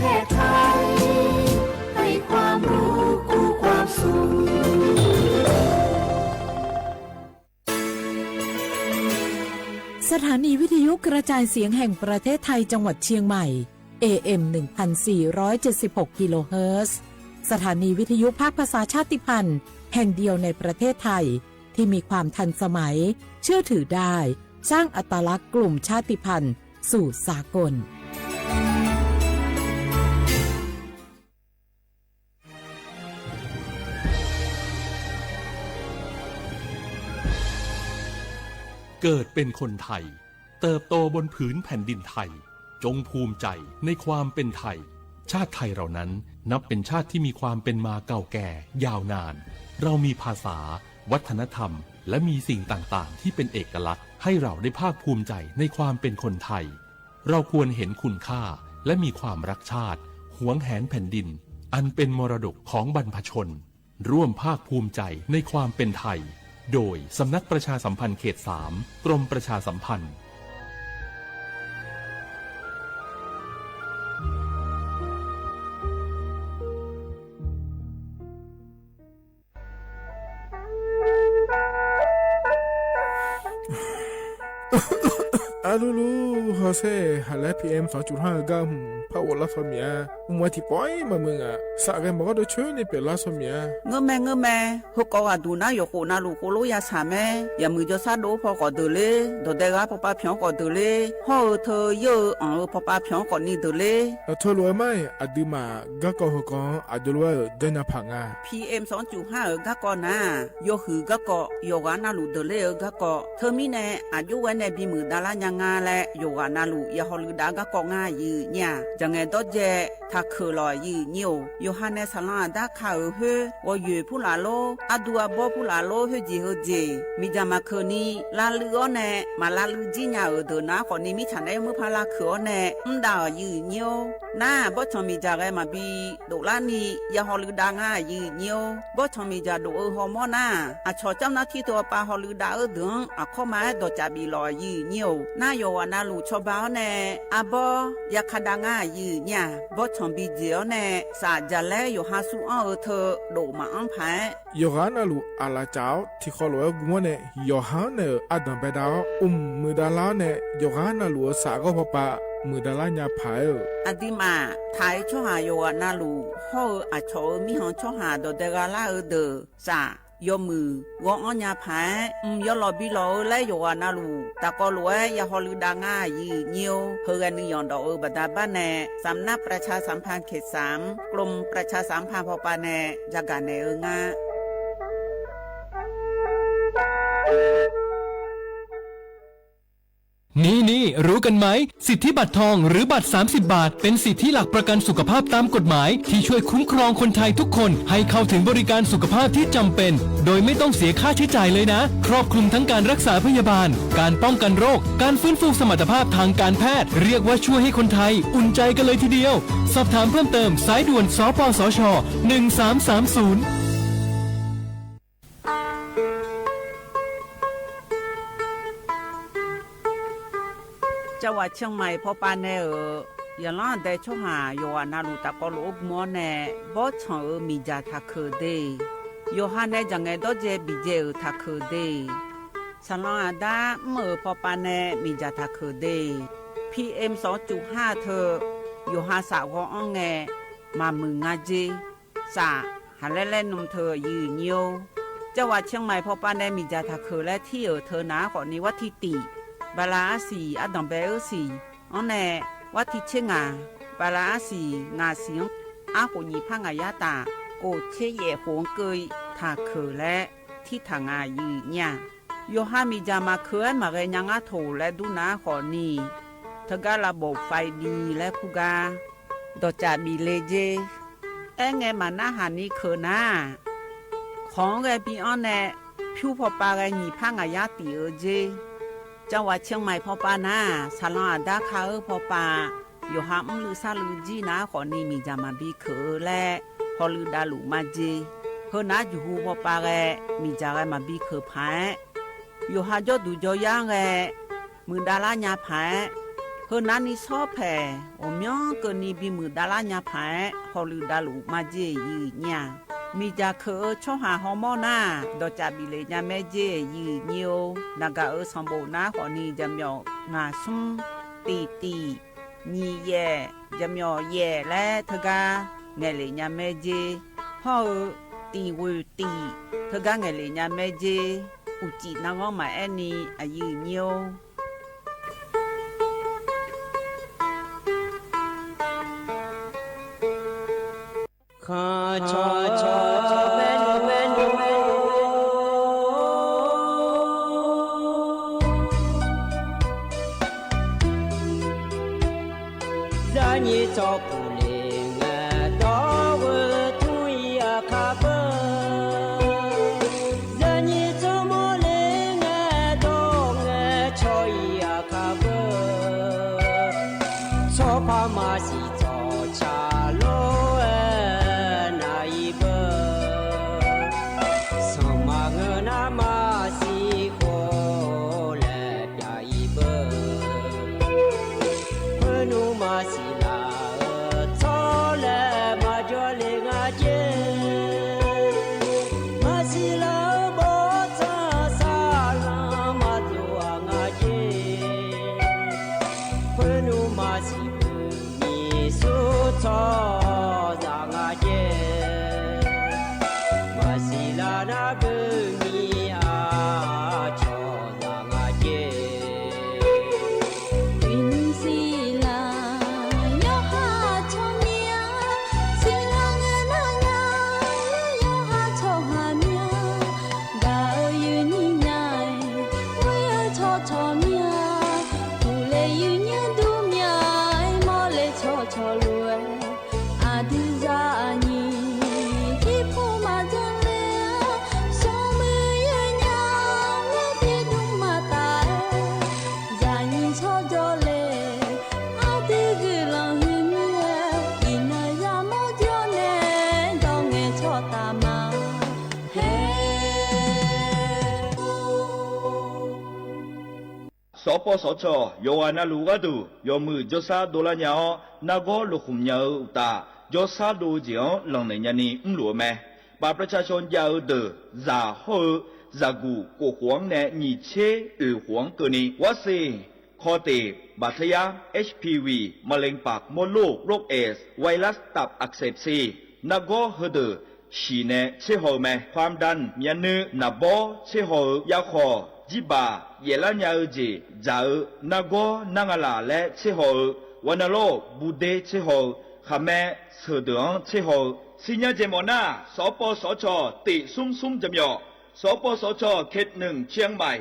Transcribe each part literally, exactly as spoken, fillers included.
แพทย์ไทยให้ความรู้คู่ความสุข สถานีวิทยุกระจายเสียงแห่งประเทศไทยจังหวัดเชียงใหม่ เอเอ็ม หนึ่งพันสี่ร้อยเจ็ดสิบหก กิโลเฮิรตซ์ สถานีวิทยุภาคภาษาชาติพันธุ์แห่งเดียวในประเทศไทย ที่มีความทันสมัย เชื่อถือได้ สร้างอัตลักษณ์กลุ่มชาติพันธุ์สู่สากล เกิดเป็นคนไทย เติบโตบนผืนแผ่นดินไทย จงภูมิใจในความเป็นไทย ชาติไทยเรานั้นนับเป็นชาติที่มีความเป็นมาเก่าแก่ยาวนาน เรามีภาษา วัฒนธรรม และมีสิ่งต่างๆ ที่เป็นเอกลักษณ์ ให้เราได้ภาคภูมิใจในความเป็นคนไทย เราควรเห็นคุณค่า และมีความรักชาติ หวงแหนแผ่นดิน อันเป็นมรดกของบรรพชน ร่วมภาคภูมิใจในความเป็นไทย โดยสำนักประชาสัมพันธ์เขตสาม กรมประชาสัมพันธ์ Arlulu hawsher haqlaer P M สองจุดห้า eu gar hmq par ghoflar tawq miq-a. Mq-a tiqpawf-ir maqmuiq ngaq, saf ghae maqgawr deuq coer ni pyeuflar tawq miq-a. Ngeurmae ngeurmae, heukawv ghaqduq nar yawqkhof navluf khoerlof ya saq mae. Yaqmuiq jawrshar dov-eu paw khawf deuq ler, dawqdae ghaq pawpav pyanq-anr khawf deuq ler, hawr-eu teu yeur-eu anq-eu pawpav pyanq-anr khawf ni deuq ler. Teulof-aer mar-iq, aqduimaf garkawv heukawv-anr aqjox lof-aer-euq janrnya paq nga. P M สองจุดห้า-euq garkawv nar-aq, yawhuiq garkawv, yawqghaq navluf deuq ler-eu garkawv. Teumirnae aqjox ghae nae bimuiq davlar nya nga laer yawqghaq navluf ya hawluiv dav garkawv ngar aqyuif nyir-aq, jaqngaeq dawrjae taqkeuq lawq aqyuif nyir-or. Yawqha nae saqlanr aqdar ka-euq khoer, ghawqyoeq purlaf lor, ardu arbawr purlaf lor, khoerjeq heujeq miqdzaq maqkeuq ni lavluiv-awr nae maq lavluiv jir nya-euq deuq nar khawf ni mirtsaq naeq-aer murpar lavkeuq-awr nae mr dav-euq aqyuif nyir-or. Nar-aq, bawrtsanq miqdzaq ghae maqbi doflar ni ya hawluiv dav ngar aqyuif nyir-or. Bawrtsanq miqdzaq dof-eu hawmawr nar-aq, aqcawq camr nar tir teu-awr pav hawluiv dav-eu deuq-anr aqkawr ma-aer dawqcav bif lawq aqyuif nyir-or. Nar yawqghaq navluf cawba-awr nae arbawr ya ka dav ngar aqyuif nyir-aq, bawrtsanq bi jeq-awr nae saf jaqlaer yawqha sur anr-eu teu dof maqanr paq-aer, yawqghaq navluf aqlaf caf-awr tiqkhawf lof-aer gm-awr nae, yawqha-anr naeq-euq ardanq baedav-awr, mq muiqdav lar-awr nae, yawqghaq navluf-euq saf ghawr pawpav muiqdav lar nya paq-aer-euq. Aqduimaf taq-eu tsawrhaq yawqghaq navluf hawr-eu aqcawq-euq mirkhanq tsawrhaq dawqdae gha lar-eu deuq saf yawmuiq ghawr-anr nya paq-aer, mq yawlawq bi lawq-eu laer yawqghaq navluf tafkawv lof-aer ya hawluiv dav ngar aqyuif nyir-or. Heughae nuiyanq dawf-eu baqda bar nae สำนักประชาสัมพันธ์เขตสาม กรมประชาสัมพันธ์ พป nae yagaq naeq-eu ngar. นี่ๆ รู้กันไหม สิทธิบัตรทองหรือบัตร สามสิบ บาท เป็นสิทธิหลักประกันสุขภาพตามกฎหมาย ที่ช่วยคุ้มครองคนไทยทุกคนให้เข้าถึงบริการสุขภาพที่จำเป็น โดยไม่ต้องเสียค่าใช้จ่ายเลยนะ ครอบคลุมทั้งการรักษาพยาบาล การป้องกันโรค การฟื้นฟูสมรรถภาพทางการแพทย์ เรียกว่าช่วยให้คนไทยอุ่นใจกันเลยทีเดียว สอบถามเพิ่มเติม สายด่วน สปสช. หนึ่งสามสามศูนย์ Cawaq Ciangmaiq pawpav nae-euq yaqlanr aqdae tsawrhaq yawqghaq navluf tafkawv lof-aer gm-awr nae, bawrtsanq-euq miqdzaq taqkeuq de. Yawqha nae jaqngaeq dawrdzae biqdzae-euq taqkeuq de. Saqlanr aqdar mr-euq pawpav nae miqdzaq taqkeuq de. P M สองจุดห้า teu yawqha saf ghawr-anr ngae maqmuiq nga jer. Saf, haqlaer laer nm teu aqyuif nyir-or. Cawaq Ciangmaiq pawpav nae miqdzaq taqkeuq laer tir-euq teu nar khawf ni, war tir tif, bala arsiq ardanq bae-eu siq-anr nae, war tir tser ngaq, bala arsiq ngaq siq-anr, arkhof nyiq par ngaq yar taf, khof tser yaef khof-anr keuv-i taqkeuq laer tir taq nga aqyuif nyir-aq. Yawqha miqdzaq maqkeuq-aer maqghae nya ngar toq laer dur nar khawf ni, teugar lavbof faiv bi laer kur gar dawqcaf bif le jer. Aerngae maqnarhaq ni keuq nar-aq, khawq-anr ghae bi-anr nae pyur pawpav ghae nyiq par ngaq yar tif-eu jer. Cawaq Ciangmaiq pawpav nar-aq, saqlanr aqdar ka-eu pawpav, yawqha mrluiv sarluiv jir nar khawf ni miqdzaq maqbi keuq-eu laer hawluiv davluf majer. Heu nar juqhu pawpav ghae miqdzaq ghae maqbi keuq paq-aer, yawqha jawrduq jawryar-anr ghae muiqdav lar nya paq-aer, Eunar ni shawr paeq ghawqmyanr keuvni bimuiq davlar nya paq-aer, hawluf davluf maqjeq yiq nyir-aq, miqdzaq keuq-eu tsawrhaq hawmawr nar, dawqcaf bif lef nya maer jer yiq nyir-or. Naqgaq-euq sanqbof nar khawfni jaqmyawf ngaq smr, tiq tiq, nyiq yaef, jaqmyawf yaef laer teugar ngaeq lef nya maer jer. Hawr-eu tiq ghoeq tiq teugar ngaeq lef nya maer jer. Uqcif narghanr maqaer ni aqyuif nyir-or. Khanq cawq cawq cawq bae nymr bae nymr bae nymr. Zaqnyiq tsawrpuq le ngae dawr-eu tmr-iq aqkaq beu. Zaqnyiq tsawrmawr le ngae dawr ngae cawq-iq aqkaq beu. Tsawrpar maqsiq tsawqcaq lof-aer nav-iq beu. Sanqma ngeur nar maqsiq khof laer pyav-iq beu. Khoernmr maqsiq laf-eu tsawrlaeq maqjawr le nga jer. Maqsiq laf-eu bawrtsanq saqlanq maqdov-aq nga jer. Khoernmr maqsiq beu nyiq smr tsawrhaqzaq nga jer. Maqsiq laf nar beu nyiq aqcawq zaq nga jer. Uiqnymr siqlaq yawqha tsawrmyanr, siqlaq ngae nar nya, yawqha tsawrhaq myanr, gaq-eu yuifnyir nya-aer, ghoer-eu tsawrcawq myanr, uqle yuifnyir dur myanr-aer, mawrle tsawrcawq lof-aer, aqdui zaqnyiq irpov maqjanr ler-a, smrmuiq yawnyaf-aer tiqdmr maqtaf-aer, zaqnyiq tsawrjawr le, aqdui guiqlanq huiq mir-aer, iqnan yamawr jawr nae, dawr ngae tsawrtaf ma. Haer. Sawqpawv sawqcawq yawqghaq navluf gharduq yawmuiq jawrshar dovlar nya-awr, nargawr lofkhmq nya-eu uqtaf, jawrshar dov-eu jeq-anr lanqnaeq nyani mrluf-eu mae. บัตรประชาชน jav-eu deuq zaq hawr-eu zaqguq kofkhof-anr nae nyiq tser oeq khof-anr keuvni, วัคซีน คอเตะ บาดทะยัก เอชพีวี มะเร็งปากมดลูก โรคเอดส์ ไวรัสตับอักเสบซี nargawr heudeuq shiq nae tser haw-eu mae. ความดัน myavnuiv naqbawr tser haw-eu yarkhawq, jirbaq yaeflar nya-eu jeq dzaq-eu nargawr nar nga laq laer tser haw-eu, วัณโรค buder tser haw-eu, khaqmae seuqdeuq-anr tser haw-eu. Sirnya jeq mawf nar, sawqpawv sawqcawq tiq smr smr jaqmyawf, sawqpawv sawqcawq เขตหนึ่ง เชียงใหม่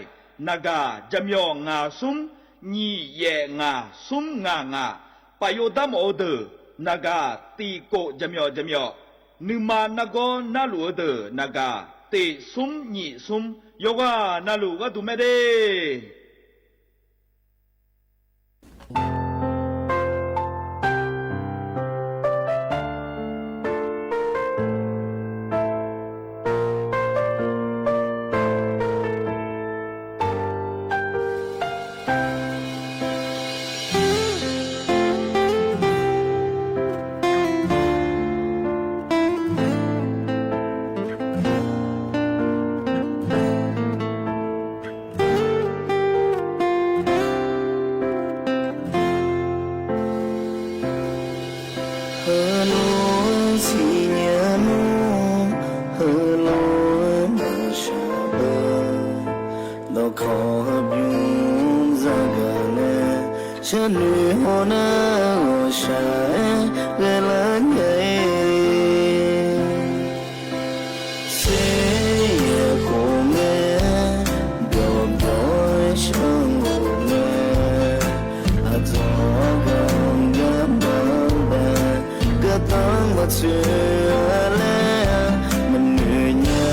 naqgaq jaqmyawf ngaq smr nyiq yaef ngaq smr ngaq ngaq, paf yov dar mawf-eu deuq naqgaq tiq kof jaqmyawf jaqmyawf, nuima nargawr narluf-eu deuq naqgaq tiq smr nyiq smr, yawqghaq navluf gharduq mae de. Heulof-aer siqnya nawr, heulof-aer maqshaq beu. Dawqkawq heubymr zagaq nae, sharnoeq hawnar ghawqshaq-aer ghaelar nya-aer. Seryaeq khof ngae, byawq byawq-aer shar-eu ngae, aqdzawq argaq gar baqdaq, gardanr maqtsoeq-a laer maqnoeq nya.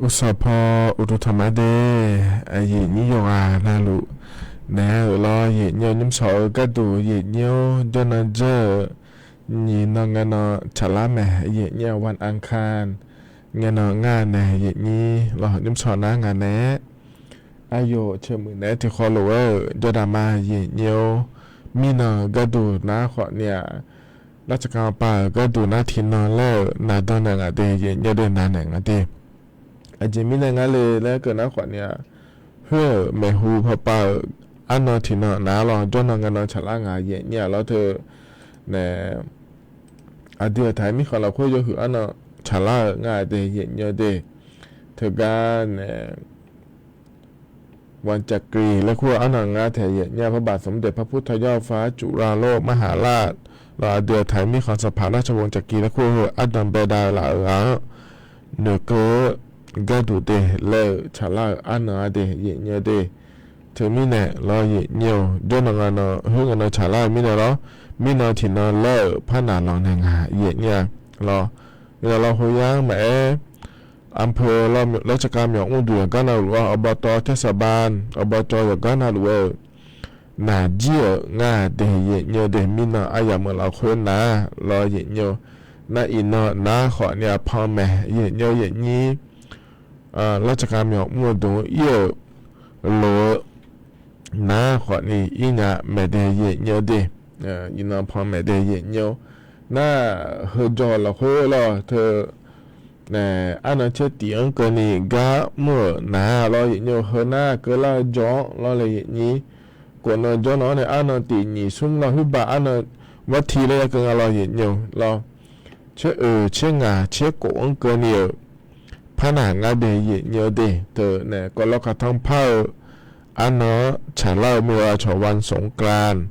Sanqpaq uqduq tanqma de, aqyuif nyir yawqghaq navluf naeq-aer-euq lawr, yaeqnyir-eu nymrshawq-eu gharduq yaeqnyir-or, jawrnan dzeur-euq nyiq nan ngae nan tsaqlar mae. Yaeqnyir-aq, วันอังคาร ngae nan ngar nae yaeqnyir lawr, nymrshawq nar ngaq naeq-aer aqyawf ceqmuiq naeq-aer tiqkhawv lof-aer-euq jawrdanq ma. Yaeqnyir-or, mirnan-euq gharduq nar khawfni-aq, lartsaqkar pav-euq gharduq nar tiqnan laer-euq naqdan naeq ngaq de, yaeqnyir de naq naeq ngaq de. Aqjeq mirnae ngar le laer keuv nar khawfni-aq, khoer-euq maeqhu papav-euq arnan tiqnan nar lawr, jawrnan ngae nan tsaqlar ngaq yaeqnyir-aq lawr teu nae, aqdui-euq taq-aer mirkhanq lafkhoer yawhuiq arnan tsaqlar-euq ngar de yaeqnyir de. Teugar nae วันจักรี laer kur-eu arnan ngar taeq yaeqnyir-aq, พระบาทสมเด็จพระพุทธยอดฟ้าจุฬาโลกมหาราช lawr, aqdui-euq taq-aer mirkhanq sanqpaq ราชวงศ์จักรี laer kur-eu arnan baedav-eu laf-euq ghaq-anr noeqkeuv-eu gharduq de laer-euq tsaqlar-euq arnan-a de yaeqnyir de. Teumirnae lawr yaeqnyir-or, jawrnan ngae nan khoer ngae nan tsaqlar-eu mirnae lawr, mirnan tiqnan laer-euq parnaq lanq naeq ngaq yaeqnyir-a lawr. Mirnae lawr, โฮงยาง maqaer, อำเภอ lawr, lartsaqkar myawq mr duq yawqgar navluf-awr, อบต. เทศบาล อบจ. yawqgar navluf-aer-euq naqjir-euq ngar de yaeqnyir de. Mirnan aryamq-eu lafkhoer nar lawr yaeqnyir-or, nar iqnan nar khawfni-aq panmaeq yaeqnyir yaeqnyir lartsaqkar myawq mr-eu dmq-anr ir-euq loq-eu nar khawfni ir nya maeq de yaeqnyir de. Iqnan panmaeq de yaeqnyir-or, nar heujaw-eu lafkhoer lawr teu arnan caer tif-anr keuvni gar mr-euq nar lawr yaeqnyir-or, heu nar keuvlar-eu jawr-anr lawr le yaeqnyir. Kof nan jawr nan-anr nae arnan tiq nyiq smr lawr, khoer baq arnan วัตถี laer ya keuv nga lawr yaeqnyir-or lawr. Caer oeq caer ngaq caer kof-anr keuvni-euq parnaq ngar de yaeqnyir-or de. Teu nae kawvlawr kaqtanr par-eu arnan-anr tsaqlar-eu mirnae aqcawq วันสงกรานต์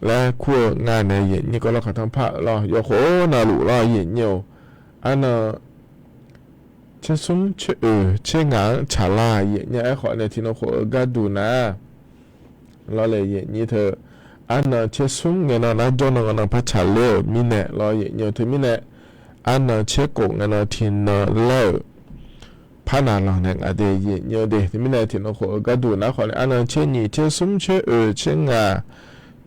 laer kur-eu ngar nae yaeqnyir kawvlawr kaqtanr par-euq lawr, yawkhof navluf lawr yaeqnyir-or, arnan caer smr caer oeq caer ngaq-anr tsaqlar yaeqnyir. Aerkhawf nae tiqnan khof-eu gharduq nar lawr le yaeqnyir teu, arnan caer smr ngae nan nar jawrnan ngae nan par tsaqler-euq mirnae lawr yaeqnyir-or, teumirnae arnan caer kof ngae nan tiqnan laer-euq parnaq lanq naeq ngaq de yaeqnyir de. Teumirnae tiqnan khof-eu gharduq nar khawfni arnan caer nyiq caer smr caer oeq caer ngaq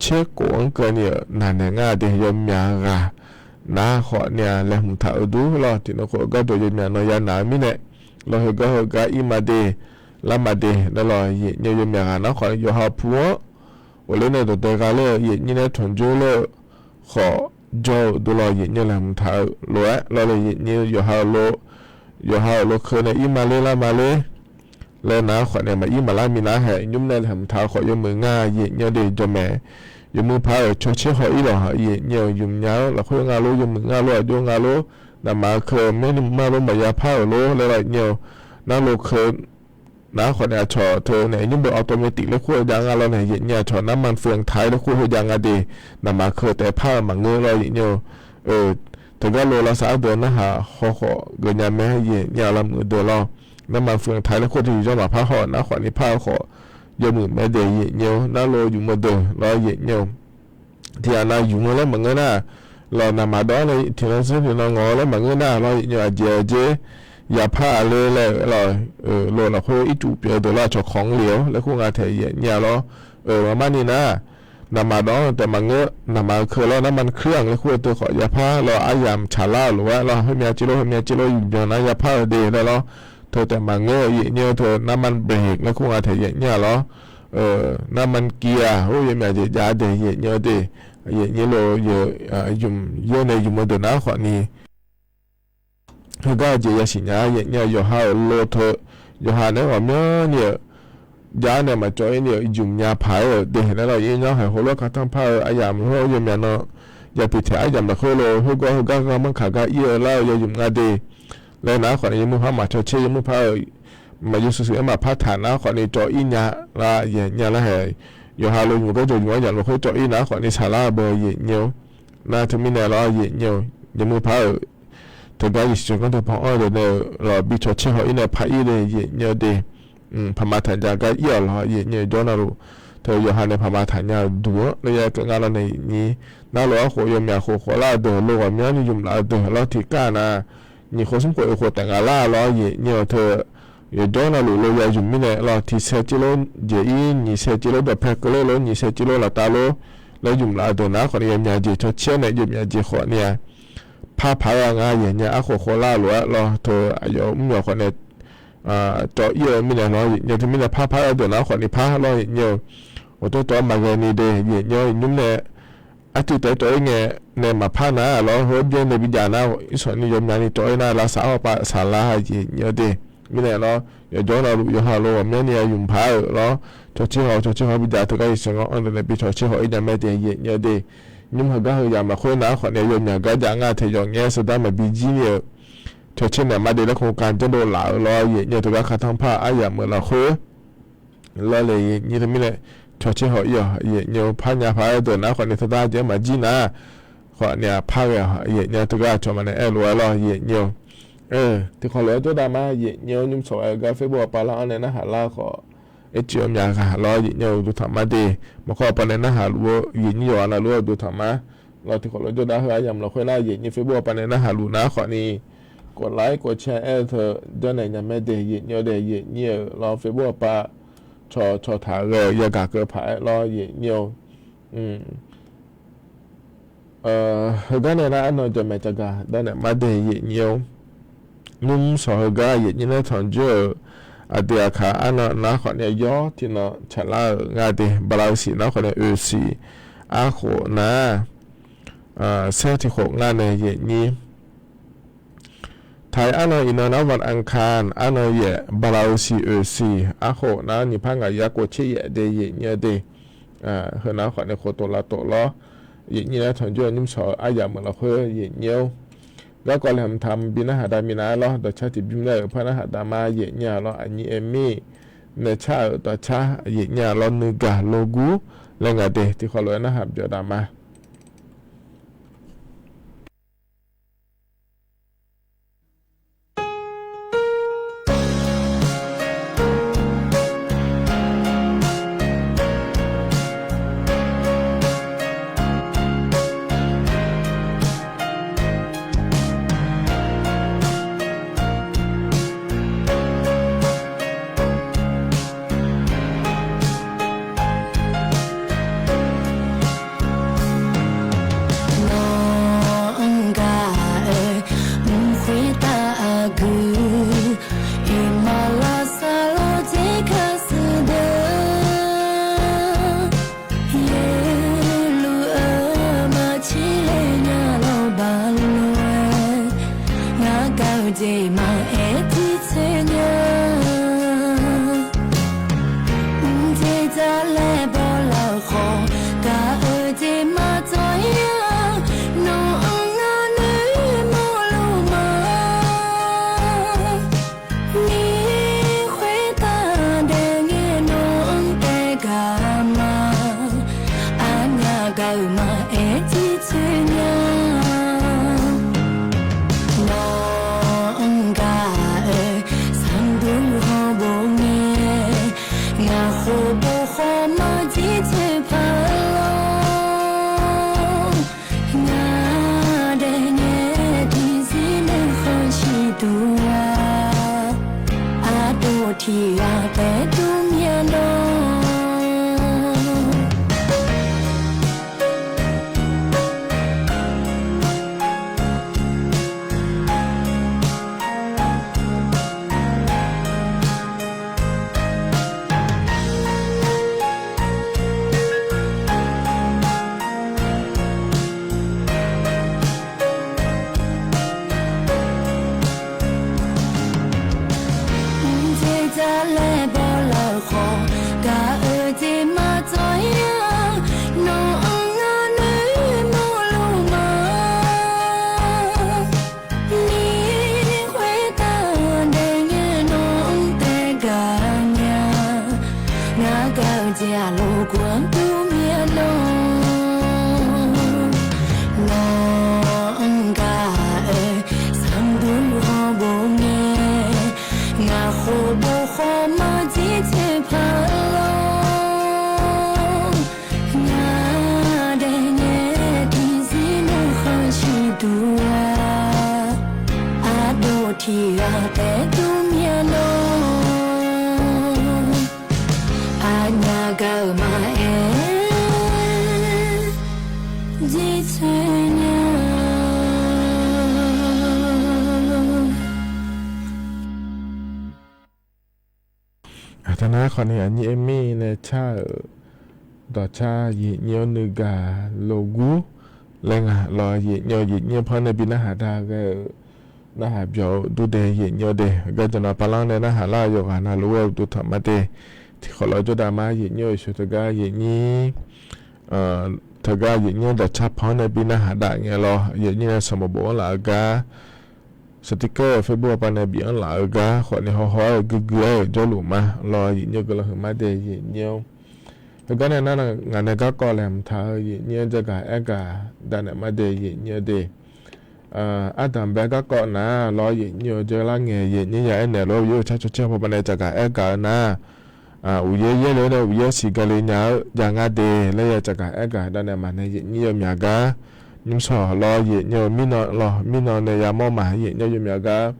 caer kof-anr keuvni-euq naq naeq ngar de. Yawmyaq ghaq nar khawfni-aq laeqhmq taq-eu dur lawr, tiqnan khof-eu gharduq yawmyaq nan ya naq-eu mirnae lawr, heugar heugar ir ma de, lar ma de laer lawr yaeqnyir-or, yawmyaq ghaq nar khawfni yawqha pu-anr ghofler nae dawqdae gha ler-eu yaeqnyir nae tanqjor ler-eu khawf jawr-eu dur lawr yaeqnyir laeqhmq taq-eu lof-aer lawr le yaeqnyir yawqha-euq lo, yawqha-euq lo keuv nae ir ma ler lar ma ler laer nar khawfni maqir maqlar minav haeq nymr nae laeqhmq taq-eu khawf yawmuiq ngar yaeqnyir de jawr mae. Yawmuiq paq-euq cawtser haw ir lawq yaeqnyir-or, ymq nya-anr lafkhoer nga lor, yawmuiq nga lor, aqjox nga lor, naqmaq keuv maernmr mar lor, maqya par-euq lor laer lawr yaeqnyir-or, nar lo keuv nar khawfni aqcawq teu nae nymr beu automatic laer kur-eu jav nga lawr nae yaeqnyir aqcawq narman เฟืองไทย laer kur-eu jav nga de. Naqmaq keuv taef par-euq maqngeur lawr yaeqnyir-or, teugar lo lavsav ardeuq narhaq haw khawf geufnya mae yaeqnyir-a lavmuiq-eu deuq lawr. Narman เฟืองไทย laer kur-eu tiqjawr maqpar haw-eu nar khawfni par-eu khawf yawmuiq mae de yaeqnyir-or, nar lo ymq-eu deuq lawr yaeqnyir-or, tiqghaq nav ymq-eu laer maqngeur nar, lawq naqmaq dawq-anr nae tiqnan sar tiqnan ngawq-eu laer maqngeur nar lawr yaeqnyir-or, aqjeq aqjeq yapar-a ler laer-euq lawq, lo lafkhoer ircuf pyeuf-eu deuq lawr aqcawq kawq-anr le-awr laer kur nga taeq yaeqnyir-a lawr. Maqmar ni nar, naqmaq dawq-anr taef maqngeur, naqmaq-eu keuv lawr narman เครื่อง laer kur-eu teu khawf yapar lawr, aryamq tsaqlar-euq lof-aer lawr, heumyav cir lor heumyav cir lor yufbyan nar yapar-eu de laer lawr, teu taef maqngeur-eu yaeqnyir-or, teu narman เบรก laer kur nga taeq yaeqnyir-a lawr. Narman เกียร์ hawr-eu yawmyaq jeq jav de yaeqnyir-or de, yaeqnyir lo, ymq-eu nae ymq-eu deuq nar khawfni heugar-eu jeq yasiq nya-a yaeqnyir-a, yawqha-euq lo teu, yawqha naeq-aer ghawqmyanr ni-euq jav-awr nae maqcawv ir ni-euq ymq nya paq-aer-euq de laer lawr, yaeqnyir-anr haiq hawr lor kaqtanr par-eu aryamq hawr-eu yawmyaq nan yapiq taeq aryamq lafkhoer lo, heugar heugar gharmanr kaq gar ir-eu lar-eu yaw ymq nga de laer nar khawfni yawmuiq par maqcawv caer, yawmuiq par-euq maqya shuif shuif-aer maqpar taq nar khawfni cawv ir nya lar yaeqnyir-a lar haeq, yawqha lo ymq gar jawq ymq aryamq lafkhoer cawv ir nar khawfni saqlar-eu beu yaeqnyir-or, nar teumirnae lawr yaeqnyir-or, yawmuiq par-euq teugar yasiq cawq ganr teu pan-anr deuq nae-euq lawq bi cawv caer haw ir nae paq ir le yaeqnyir-or de. Paqma taq ja gar ir-awq lawq yaeqnyir-eu jawr navluf, teu yawqha nae paqma taq nya-euq duq-anr laer ya keuv nga lawr nae yaeqnyir, nar lof-aer khof yawmyaq khof khawf lar-eu deuq lo ghawqmyanr ni ymq laf-eu deuq lawr tiqkar nav nyiq khof smr khof oeq khof taef ngaq lar lawr, yaeq nyae-eu teu yawqjawr navluf lo ya zmq mirnae lawr, tiq sae civ lor jeq ir, nyiq sae civ lor dawqpae keuvler lor, nyiq sae civ lor laftav lor laer zmq laf-eu deuq nar khawfni yawmyaq jeq cawcaer nae yawmyaq jeq khawfni-aq, par paq-aer-a nga yaeq nyae arkhof khawvlar lof-aer lawr teu aqyawf mr yawq khawfni cawv ir-eu mirnae lawr, yaeq nyae teumirnae par paq-aer-eu deuq nar khawfni par lawr, yaeq nyae-eu ghawqtawr cawv-aer maqghae ni de, yaeq nyae-eu nymr nae arcuiv taef-aer cawv ir ngae nae maqpar nar lawr, heu-aer byaer nae bijav nar, irsaq ni yawmyaq ni cawv ir nar lavsaq-awr pav saqlar yaeq nyae-eu de. Mirnae lawr, yawqjawr navluf yawqha lof ghawqmyanrni aqyawf mqpaq-aer-euq lawr, cawcaer haw cawcaer haw bijav teugar yawshaef ngar anr deuq nae bi cawcaer haw ir nya mae de, yaeq nyae-eu de. Nymr heugar heu yamq lafkhoer nar khawfni yawmyaq gar jav ngar taeq yawf ngaer sardar maqbi jir ni-euq cawcaer naeq mar de laer โครงการ janrdov laf-euq lawr, yaeq nyae teugar kaqtanr par aryamq meuq lafkhoer lawr le, yaeq nyae teumirnae cawcaer haw ir-awq, yaeq nyae-eu par nya paq-aer deuq nar khawfni sardar jeq-aer maqjir nar khawfni-aq par ghae-awq, yaeq nyae teugar cawq maqnaeq aer lof-aer lawr, yaeq nyae-eu tiqkhawf lof-aer jawrdav ma, yaeq nyae-eu nymr sawq ghae-eu gar Facebook-a pav lar-anr nae narhaq lar khawf, ircuf-eu myaq ghaq lawr, yaeq nyae-eu duqtaq mar de. Maqkawr-a pav nae narhaq luf-eu yaeq nyae yawqghaq navluf-eu duqtaq mar lawr, tiqkhawf lof-aer jawrdav heu aryamq lafkhoer nar yaeq nyae Facebook-a pav nae narhaq luf nar khawfni กดไลค์ กดแชร์ aer-eu teu janrnaeq nya mae de, yaeq nyae-eu de, yaeq nyae-euq lawr Facebook-a pav cawq cawq taq ghae-eu yagaq keuv paq-aer lawr, yaeq nyae-eu heugar nae nar arnan jawqmaeq caqgaq darnaeq mar de, yaeq nyae-eu nymr sawq heugar yaeq nyae nae tanqjoer-euq aqdui aqkaq arnan nar khawfni yawr tiqnan tsaqlar-euq nga de, bala-eu siq nar khawfni oeq siq arkhof nar saer tiqkhof ngar nae yaeq nyae ไทย arnan iqnan nar วันอังคาร arnan yaeq, bala-eu siq oeq siq arkhof nar nyiq par ngaq yar kov tser yaef de, yaeq nyae-eu de. Heu nar khawfni khof tof lav tof lawr, yaeq nyae nar tanqjoer-eu nymr sawq-eu aryamq meuq lafkhoer yaeq nyae-awr, garkawv laeqhmq taq bi narhaq dav minav-aer lawr, dawqcar tiqbymr nar-euq par narhaq dav ma, yaeq nyae-a lawr, aqnyir aer mir nae car-euq dawqcar yaeq nyae-a lawr, nuigaq logur laer nga de, tiqkhawf lof-aer narhaq byawq dav ma. Nawq-anr gaq-aer mq khoertav aqgeu, iqmalavsar lawr tserkar shuiq deuq, yaerluf-eu maqtser laer nya lawr baq lof-aer, ngar gaq-eu jeq maqaer tirtsoer nya. Mqdzer dzar laer bawlar khawf, gaq-eu jeq maqtsawv-ir-a, nawq-anr ngar noeqmawr luf ma. Mir khoertav daef ngae nawq-anr taef gaq ma. Arnyaf gaq-euq maqaer tirtsoer nya. Nawq-anr gaq-aer sanqdur hawbof ngae, ngaq khof bof khawf marjir toeqpaq lawr. Ngaq daef ngae tiqzir nuikhanr siqduq-a, ardov tiqghaq taedov myavlawr. Mqdzer dzar laer bawlar khawf, gaq-eu jeq maqtsawv-ir-a, nawq-anr ngar noeqmawr luf ma. Mir khoertav daef ngae nawq-anr taef gaq nya. Ngar gaq-eu jeq-aq lawrgawv-anr dur mir-a lawr. Nawq-anr gaq-aer sanqdur hawbof ngae, ngaq khof bof khawf marjir toeqpaq lawr. Ngaq daef ngae tiqzir nuikhanr siqduq-a, ardov Khawf ni aqnyir aer mir nae car-euq dawqcar yaeqnyir-awr nuigaq logur laer nga lawr, yaeqnyir-awr yaeqnyir panr nae bi narhaq da ghae-euq narhaq byawq-eu durdae yaeqnyir-awr de, gardzaq nav palanr nae narhaq lar-eu yawqghaq navluf-aer uqduq tanq ma de. Tiqkhawf lawr jawrdav ma yaeqnyir-awr sheuq teugar yaeqnyir teugar yaeqnyir-awr dawqcar panr nae bi narhaq dav ngae lawr, yaeqnyir nae sanqbof bof-anr laf-eu gar, sticker-euq Facebook-a pav nae bif-anr laf-eu gar khawf ni hawhaw-aer-euq guigui-aer-euq jawrluf ma lawr, yaeqnyir-awr guiqlanq huiq ma de yaeqnyir-awr. Heugar nae nar ngaq nae garkawv laeqhmq taq-eu yaeqnyir-awr jagaq aergaq dav naeq ma de yaeqnyir-awr de. Ardanqbae garkawv nar lawr yaeqnyir-awr jawrlar ngae yaeqnyir ya aernaeq lof-aer uqyaer-euq car caw caer paw pav nae jagaq aergaq-eu nar, uqyaer yaerle-awr nae uqyaer siq gale nya-eu jav ngar de laer ya jagaq aergaq dav naeq ma nae yaeqnyir yawmyaq gar nymrshawq lawr yaeqnyir-eu mirnan lawr mirnan nae yamawr ma yaeqnyir yawmyaq gar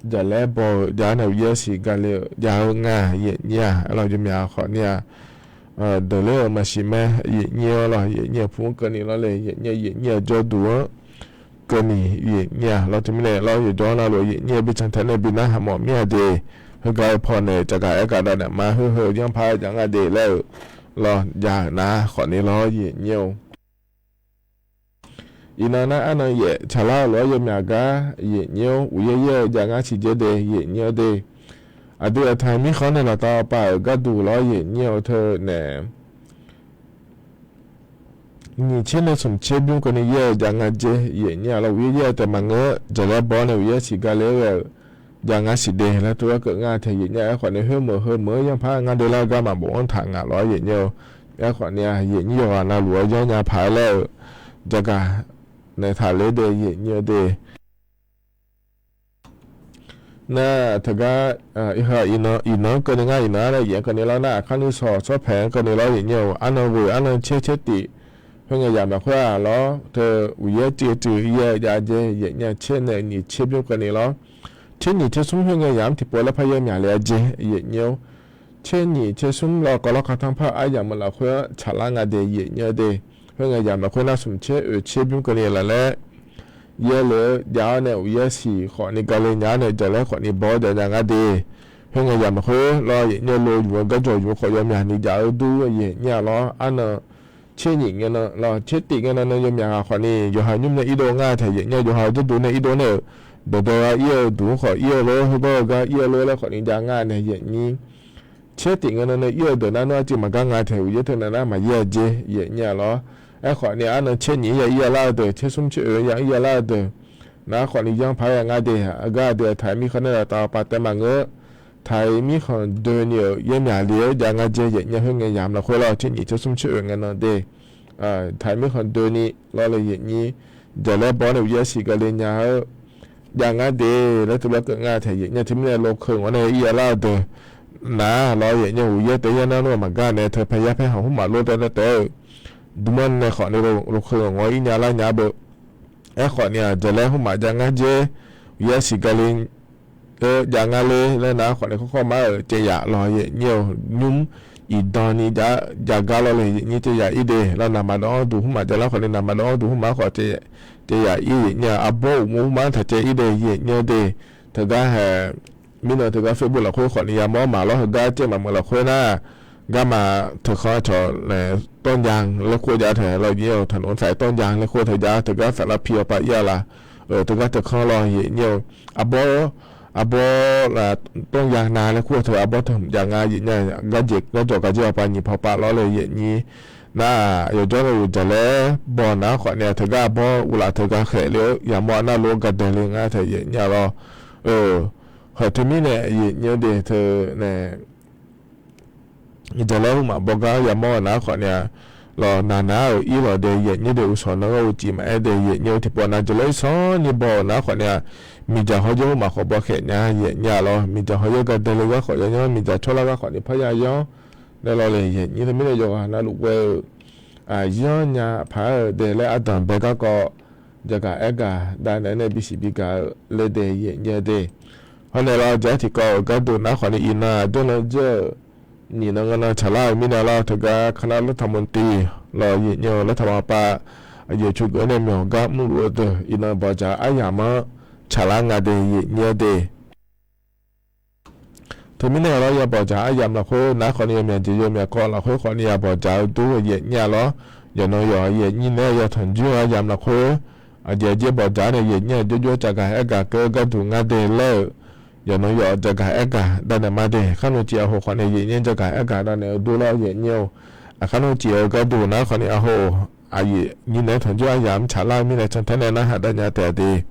jaqlaer baw-eu jav-awr nae uqyaer siq gale-eu jav-eu nga yaeqnyir-aq lawr yawmyaq khawf ni-aq deuqler-euq maqsiq mae yaeqnyir-awr lawr yaeqnyir-eu pu-anr keuvni lawr le yaeqnyir yaeqnyir-eu jawrduq-anr keuvni yaeqnyir-aq lawr teumirnae lawr yawqjawr navluf yaeqnyir-eu bi can tae nae bi narhaq mawf mir-a de. Heugar-eu pawnae jagaq aergaq dav naeq ma heuheu yanrpaq jav ngar de laer-euq lawr jav-euq nar khawf ni lawr yaeqnyir-eu Iqnan nar arnan yaef tsaqlar-eu lof-aer yawmyaq gar yaeqnyir-awr uqyaer yaer-eu jav ngar siq jaer de yaeqnyir-awr de. Aqdui aqtaq mirkhanq nae laftav pav-euq garduq lawr yaeqnyir-eu teu nae nyiq tser nae smq tser bymr keuvni yaer-eu jav ngar jaer yaeqnyir-aq lawr uqyaer yaer-eu taef maqngeur-a jaqlaer baw nae uqyaer siq gale-aer ghae-euq jav ngar siq de laer tov-aer keuv ngar tae yaeqnyir-aq aerkhawf ni khoermeuq heumeuq-anr yanrpaq ngar de laer-eu garma bofanr taq ngaq lawr yaeqnyir-eu. Aerkhawf ni-aq yaeqnyir yawqghaq navluf-anr yanrnya paq-aer laer-euq jagaq naeq taqler de yaeqnyir-eu de. Nar teugar iqnan-anr keuvni ngar iqnan-anr nae yaef-anr keuvni lawr nar aqkar nuisawq tsawrpaeq-anr keuvni lawr yaeqnyir-eu arnan ghoe arnan tser tser tif khoerngae yamq lafkhoer-aq lawr teu uqyaer cuiv cuiv yaer-eu jav jaer yaeqnyir-aq tser nae nyiq tser bymr keuvni lawr. Tser nyiq tser smr khoerngae yamq-anr tiqpov laer parya myaqle-a jaer yaeqnyir-awr tser nyiq tser smr lawr kawv lawr kawv tanr par aryamq-eu lafkhoer-anr tsaqlar nga de yaeqnyir-eu de. Khoerngae yamq lafkhoer nar smq tser oeq tser bymr keuvni laf laer yaerle-eu jav-awr nae uqyaer siq khawf ni gale nya-awr nae jaqlaer khawf ni baw-awr jav nya ngar de. Khoerngae yamq lafkhoer lawr yaeqnyir-eu lo yuf-eu garjawq yuf-eu khawf yawmyaq ni jav-eu dur yaeqnyir-aq lawr arnan tser nyiq ngae nan lawr tser tif ngae nan nae yawmyaq ghaq khawf ni yawqha nymr nae irdov ngar taeq yaeqnyir-awr yawqha jawrduq nae irdov nae-euq dawqdawq-a ir-eu duq-anr khawf ir-eu lor heugar-eu gar ir-eu lor laer khawf ni jav ngar nae yaeqnyir tser tif ngae nan nae ir-eu deuq nar nmr arcuiv maqgar nga taeq uqyaer teu nae nar maqyaer-a jaer yaeqnyir-aq lawr. Aerkhawf ni arnan tser nyiq-anr ya ir ya lar-eu deuq tser smr tser oeq-anr ya ir ya lar-eu deuq nar khawf ni yanrpaq-aer ya ngar de. Heugar aqdui aqtaq-iq mirkhanq nae laftav pav taef maqngeur-a taq-iq mirkhanq doeni-euq yaermyaq le-aer jav ngar jaer yaeqnyir khoerngae yamq lafkhoer lawr tser nyiq tser smr tser oeq ngae nan de. Taq-iq mirkhanq doeni lawr le yaeqnyir jaqlaer baw nae uqyaer siq gale nya-eu jav ngar de laer teulof-aer keuv ngar taeq yaeqnyir teumirnae lokeu ngawr nae ir ya lar-eu deuq nar lawr yaeqnyir uqyaer taef yaer nar nmr maqgar nae teu pae yar paer hanq hmr maqlor taev taev taev-eu dmr-anr nae khawf ni lokeu ngawr ir nya lar nya beu. Aerkhawf ni-aq jaqlaer hmr maf jav ngar jaer uqyaer siq gale-eu jav ngar ler laer nar khawf ni khawr khawr mar-euq caev yaf lawr yaeqnyir-eu nymr iqdan ni jav gar lawr le yaeqnyir caev yaf ir de lawr naqmaq dawv-anr duq hmr maf jav lar khawf ni naqmaq dawv-anr duq hmr maf khawf caev yaf ir yaeqnyir-aq arbawr uqmov hmr maf-anr taq caev ir de yaeqnyir de. Teugar hae mirnan teugar Facebook lafkhoer khawf ni yamawr maf lawr heugar caev maqmeuq lafkhoer nar garma teuqkhanr cawq nae ต้นยาง laer kur jav taeq lawr yaeqnyir-eu taqnmr saq-aer ต้นยาง laer kur teugar teugar saflar pi-awr pav ir-a la. Teugar teuqkhanr lawr yaeqnyir-eu arbawr arbawr ต้นยางนา laer kur teu arbawr teu hmq jav ngar yaeqnyir-aq garjeq garjawq gaqjir-awr pav nyiq paw pav lawr le yaeqnyir nar-aq yawqjawr nae uqdzaq laer baw nar khawf ni-aq teugar arbawr uvlaf teugar khaeq le-awr yamawr nar lof-aer gardae le ngar taeq yaeqnyir-a lawr. Hawq teumirnae yaeqnyir de teu nae Iqdzaq laer hmq maf baw gar yamawr-eu nar khawf ni-a, lawq naq nar-euq irlawq de yaeqnyir de uqshawq nan gharduq cif maqaer de yaeqnyir-eu tiqpov nav jeq laer irsanr ni baw-euq nar khawf ni-a, miqdzaq hawr yaer hmq maf khawf baw khaeq nya yaeqnyir-a lawr. Miqdzaq hawr yaer gar dae le gar khawf ya nyanr, miqdzaq tsawrlar gar khawf ni parya yanr nae lawr le yaeqnyir teumirnae yawqghaq navluf ghoe-eu aqyanr nya paq-aer-eu de laer ardanq bae garkawv jaqgaq aergaq dav naeq-aer nae bisiq bigaq-eu le de yaeqnyir-eu de. Hawr nae lawr jaq-aer tiqkawv-euq gharduq nar khawf ni iqnan aqjox nan jir-euq nyiq nan ngeur nan tsaqlar-euq mirnae lawr teugar kanarlar taqmq tiq lawq yaeqnyir-eu lartaq maqpav aqjeq coqgeuf-aer nae myawq gar mrluf-eu deuq iqnan bawqdzaq aryamq-anr tsaqlar nga de yaeqnyir-eu de. Teumirnae lawr, ya bawqdzaq aryamq lafkhoer nar khawfni yawmyaq jeq yawmyaq kawv lafkhoer khawfni ya bawqdzaq-eu dur-eu yaef nyir-a lawr. Yawqnan yawq yaef nyir naeq-aer ya tanqjir-a aryamq lafkhoer, aqjeq aqjeq bawqdzaq nae yaef nyir-a jawrjawr jaqgaq aergaq keuv-eu gharduq nga de laer-euq, yawqnan yawq jaqgaq aergaq davnaeq ma de. Kharnan cif-a hoq khawfni yaef nyir jaqgaq aergaq davnaeq-eu dur lawr yaef nyir-eu. Aqkar nar cif-eu gharduq nar khawfni aqhof aqyaef nyir naeq-aer tanqjir aryamq tsaqlar-eu mirnae cantae nae narhaq davnya taef-a de.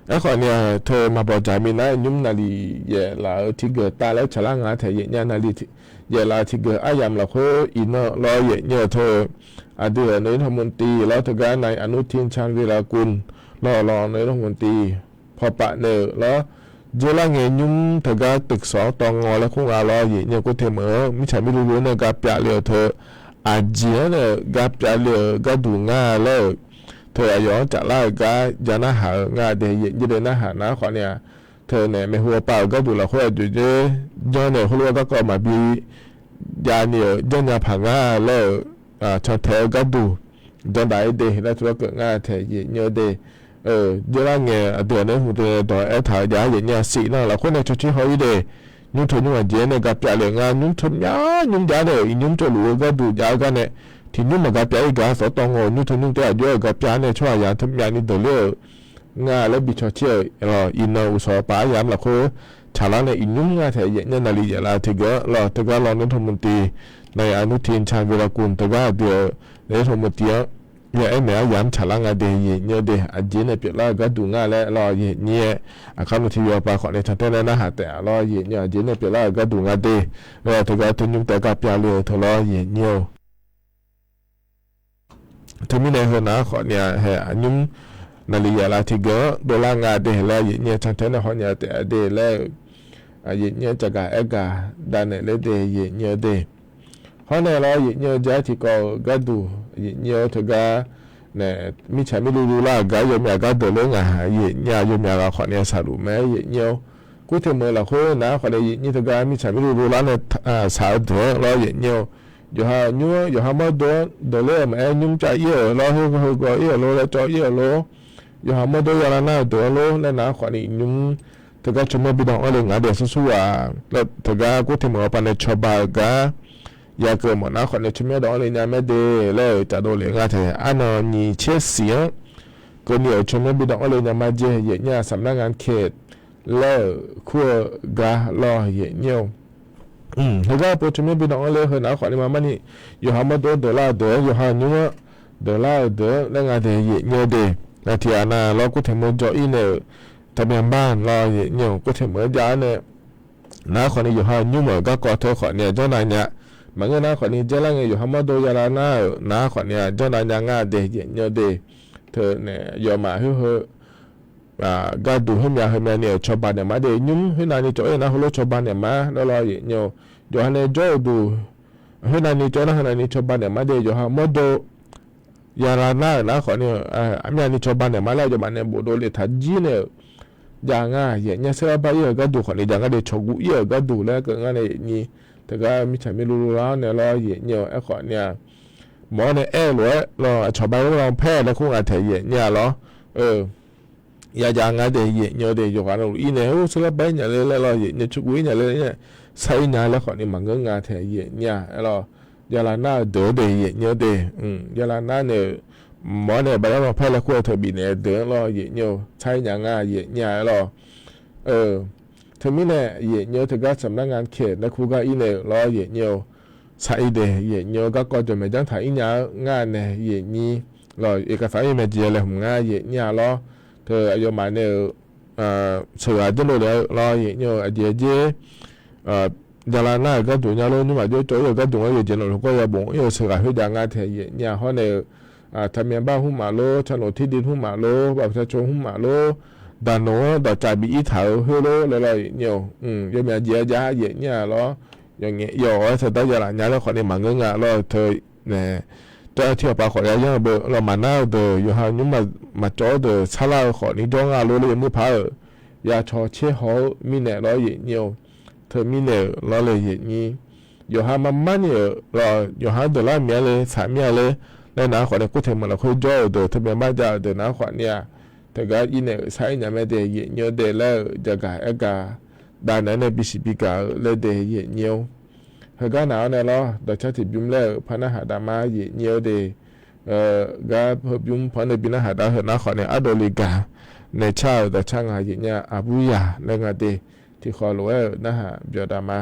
Aerkhawfni-aq, teu maqbawqdzaq minav-aer nymr naqli yaeflaf-eu tiqgeuf tavlaer tsaqlar nga taef yaef nyir-a naqli yaeflaf-eu tiqgeuf aryamq lafkhoer iqnan lawr yaef nyir-eu teu, aqdui-euq นายรัฐมนตรี lawr teugar นายอนุทิน ชาญวีรกูล lawr lawr นายรัฐมนตรี pawpav naeq-euq lawr, dzeurlar ngae nymr teugar ตึกสอง tawv ngaw laer kur nga lawr yaef nyir-eu. Kurteq meuq-anr mirtsaq mirluvluv nae gapyav le-euq teu, aqjeq-anr nae gapyav le-euq gharduq nga laer-euq, teu aqyawf-anr tsaflar-euq gar ja narhaq-eu nga de yaef nyir de narhaq nar khawfni-aq, teu nae maeqhu pav-euq gharduq lafkhoer aqjox dzer janr nae heulof-aer garkawv maqbi javni-euq janrnya paq nga laer-euq, cantae-eu gharduq janrdaq-ir de laer teulof keuv nga taef yaef nyir-eu de. Dzeurlar ngae aqdui-aq nae hmq deuq dawq aertaq-eu jav yaef nyir-a siq nar lafkhoer nae cawtser haw-ir de. Nymr teu nymr aqjeq-aer nae gapyav le-euq nga. Nymr teu myav nymr jav nae-euq iqnymr tsovluf-eu gharduq jav-eu gar nae, tiqnymr maqgapyav-ir gar sawr tawv ngaw-euq nymr teu nymr taef aqjox-aer gapyav nae tsawrhaq yaq teu myavni deuq ler-euq nga laer bi cawtser-euq lawr. Iqnan uqsawq paq aryamq lafkhoer tsaqlar nae iqnymr nga taef yaef nyir naqli yaeflaf tiqgeuf-anr lawr teugar lawr นายรัฐมนตรี นายอนุทิน ชาญวีรกูล teugar aqdui-euq นายรัฐมนตรี-anr ya aer maeq aryamq tsaqlar nga de yaef nyir-eu de. Aqjeq nae pyeuflar-eu gharduq nga laer lawr yaef nyir-aer, aqkar nmr tiqyawf pav khawfni cantae nae narhaq taef-a lawr yaef nyir-eu. Aqjeq nae pyeuflar-euq gharduq nga de. Lawr teugar teu nymr taef gapyav le-eu teu lawr yaef nyir-eu. Teumirnae heu nar khawfni-aq hae aqnymr naqli yaeflaf tiqgeuf-anr dovlar nga de laer yaef nyir-eu cantae nae hawnya taef-a de laer-eu, yaef nyir-eu jaqgaq aergaq davnaeq ler de yaef nyir-eu de. Hawr nae lawr yaef nyir-eu jar tiqkawv-euq gharduq yaef nyir-eu teugar nae mirtsaq mirluvluv lar-euq gar yawmyav gar deuq ler ngaq yaef nyir-a yawmyav ghaq khawfni saqluf mae yaef nyir-eu. Kurteq meuq lafkhoer nar khawfni yaef nyir teugar mirtsaq mirluvluv lar nae saq-eu deuq-anr lawr yaef nyir-eu. Yawqha nymr-anr yawqha mawrdo-anr deuq ler-euq maqaer nymr cav-ir-euq lawr, heu heu gawv-ir-euq lor, laer cawv-ir-euq lor, yawqha mawrdo yalar nar-euq deuq-anr lor laer nar khawfni iqnymr teugar tsawrmyanr bi dawv-anr le nga de. Smrsurghaq teugar kurteq meuq-eu pav nae cawba-euq gar ya keuv mawf nar khawfni tsawrmyanr dawv-anr le nya mae de laer-euq caf dov le nga taef. Arnan nyiq tser siq-anr keuvni-euq tsawrmyanr bi dawv-anr le nya ma jae yaef nyir-a สำนักงานเขต laer-euq kur-eu gar lawr yaef nyir-eu. Heugar pov tsawrmyanr bi dawv-anr le heu nar khawfni maqmarni yawqha mawrdo deuq lar-eu deuq-anr yawqha nymr-anr deuq lar-eu deuq-anr laer nga de yaef nyir-eu de. Ngaq tiq ghaq nav lawr kurteq meuq jawr-ir nae-euq ทะเบียนบ้าน lawr yaef nyir-eu. Kurteq meuq-anr jav-anr nae nar khawfni yawqha nymr-euq garkawv teu khawfni-aq janrnav nya. Maqngeur nar khawfni dzaerlar ngae yawqha mawrdo yalar nar-euq nar khawfni-aq janrnav nya nga de yaef nyir-eu de. Teu nae yawmaf khoer heu gharduq khoermyav heumyav ni-euq cawba naeq ma de. Nymr khoernavni cawv-ir nar heulof cawba naeq ma laer lawr yaef nyir-eu. Yawqha nae jawr-eu duq khoernavni cawv nar heunavni cawba naeq ma de. Yawqha mawrdo yalar nar-euq nar khawfni armyavni cawba naeq ma laer yawmaf nae bofdov le taq jir nae-euq jav nga yaef nyir-a. Saerlar bar-ir-euq gharduq khawfni jav nga de. Cawqguv-ir-euq gharduq laer keuv ngar nae yaef nyir. Teugar mirtsaq mirluvluv lar-anr nae lawr yaef nyir-eu. Aerkhawfni-aq mawf-awr nae aer-eu lof-aer lawr aqcawq bar-ir lanr paer laer kur nga taef yaef nyir-a lawr. Yajav nga de yaef nyir-eu de. Yawqghaq navluf-ir nae or saerlar bar-ir nya le laer lawr yaef nyir-eu. Cawqguv-ir nya le laer sar-ir nya laer khawfni maqngeur nga taef yaef nyir-a. Aer lawr yalar nar-eu deuq-anr de yaef nyir-eu de. Yalar nar nae-euq mawf-awr nae bar-ir lanr paer laer kur-eu teu bifnaeq-eu deuq-anr lawr yaef nyir-eu. Sar-ir nya nga yaef nyir-a aer lawr. Teumirnae yaef nyir-eu teugar สำนักงานเขต laer kur gar-ir nae-euq lawr yaef nyir-eu. Sar-ir de yaef nyir-eu. Garkawv jawqmaeq janr taq-ir nya-eu ngar nae yaef nyir lawr. Iqkaqsaq-anr yawmyav jeq laeqhmq ngar yaef nyir-a lawr. Teu aqyawfmaf nae-euq sheuqghaq janrdov le-eu lawr yaef nyir-eu. Aqjeq aqjeq jalar nar-euq gharduq nya lor. Nymrmaf jawr cawv-ir-euq gharduq ngar yawqjeq navluf gawr ya bof-ir-euq sheuqghaq khoerjav ngar taef yaef nyir-a. Hawr nae-euq ทะเบียนบ้าน hmr maf lor, โฉนดที่ดิน hmr maf lor, บัตรประชาชน hmr maf lor, daqnoq-anr dawqcav bif-ir taq-euq khoer lor laer lawr yaef nyir-eu. Yawmyav jeq-a jav yaef nyir-a lawr. Yawf ngaef yawf-awr teu dar yalar nya laer khawfni maqngeur nga lawr-eu teu nae. Jar tir ghawqpav khawf ya yanr-eu beu lawr maqnar-eu deuq yawqha nymr maqcawv-awr deuq sarlar-eu khawfni jawr nga lor laer yawmuir paq-euq ya caw tser haw-eu mirnae lawr yaef nyir-eu. Teumirnae-euq lawr le yaef nyir. Yawqha maqmarni-euq lawr yawqha-anr deuq lar mir-a le saq mir-a le laer nar khawfni kurteq meuq lafkhoer jawr-euq deuq teumaeq bar jav-euq deuq nar khawfni-aq teugar ir nae-euq sar-ir nya mae de yaef nyir-eu de laer-euq jaqgaq aergaq dav naeq-aer nae bisiq bigaq-euq laer de yaeqnyir-or. Heugar naq-awr nae lawr, dawqcar tiqbymr laer-euq par narhaq dav ma yaeqnyir-or de. Gar heubymr panr nae bi narhaq dav-eu heu nar khawf ni ardov le gaq nae car-euq dawqcar nga yaeqnyir-a, aqburyaq laer nga de. Tiqkhawf lof-aer-euq narhaq byawq dav ma.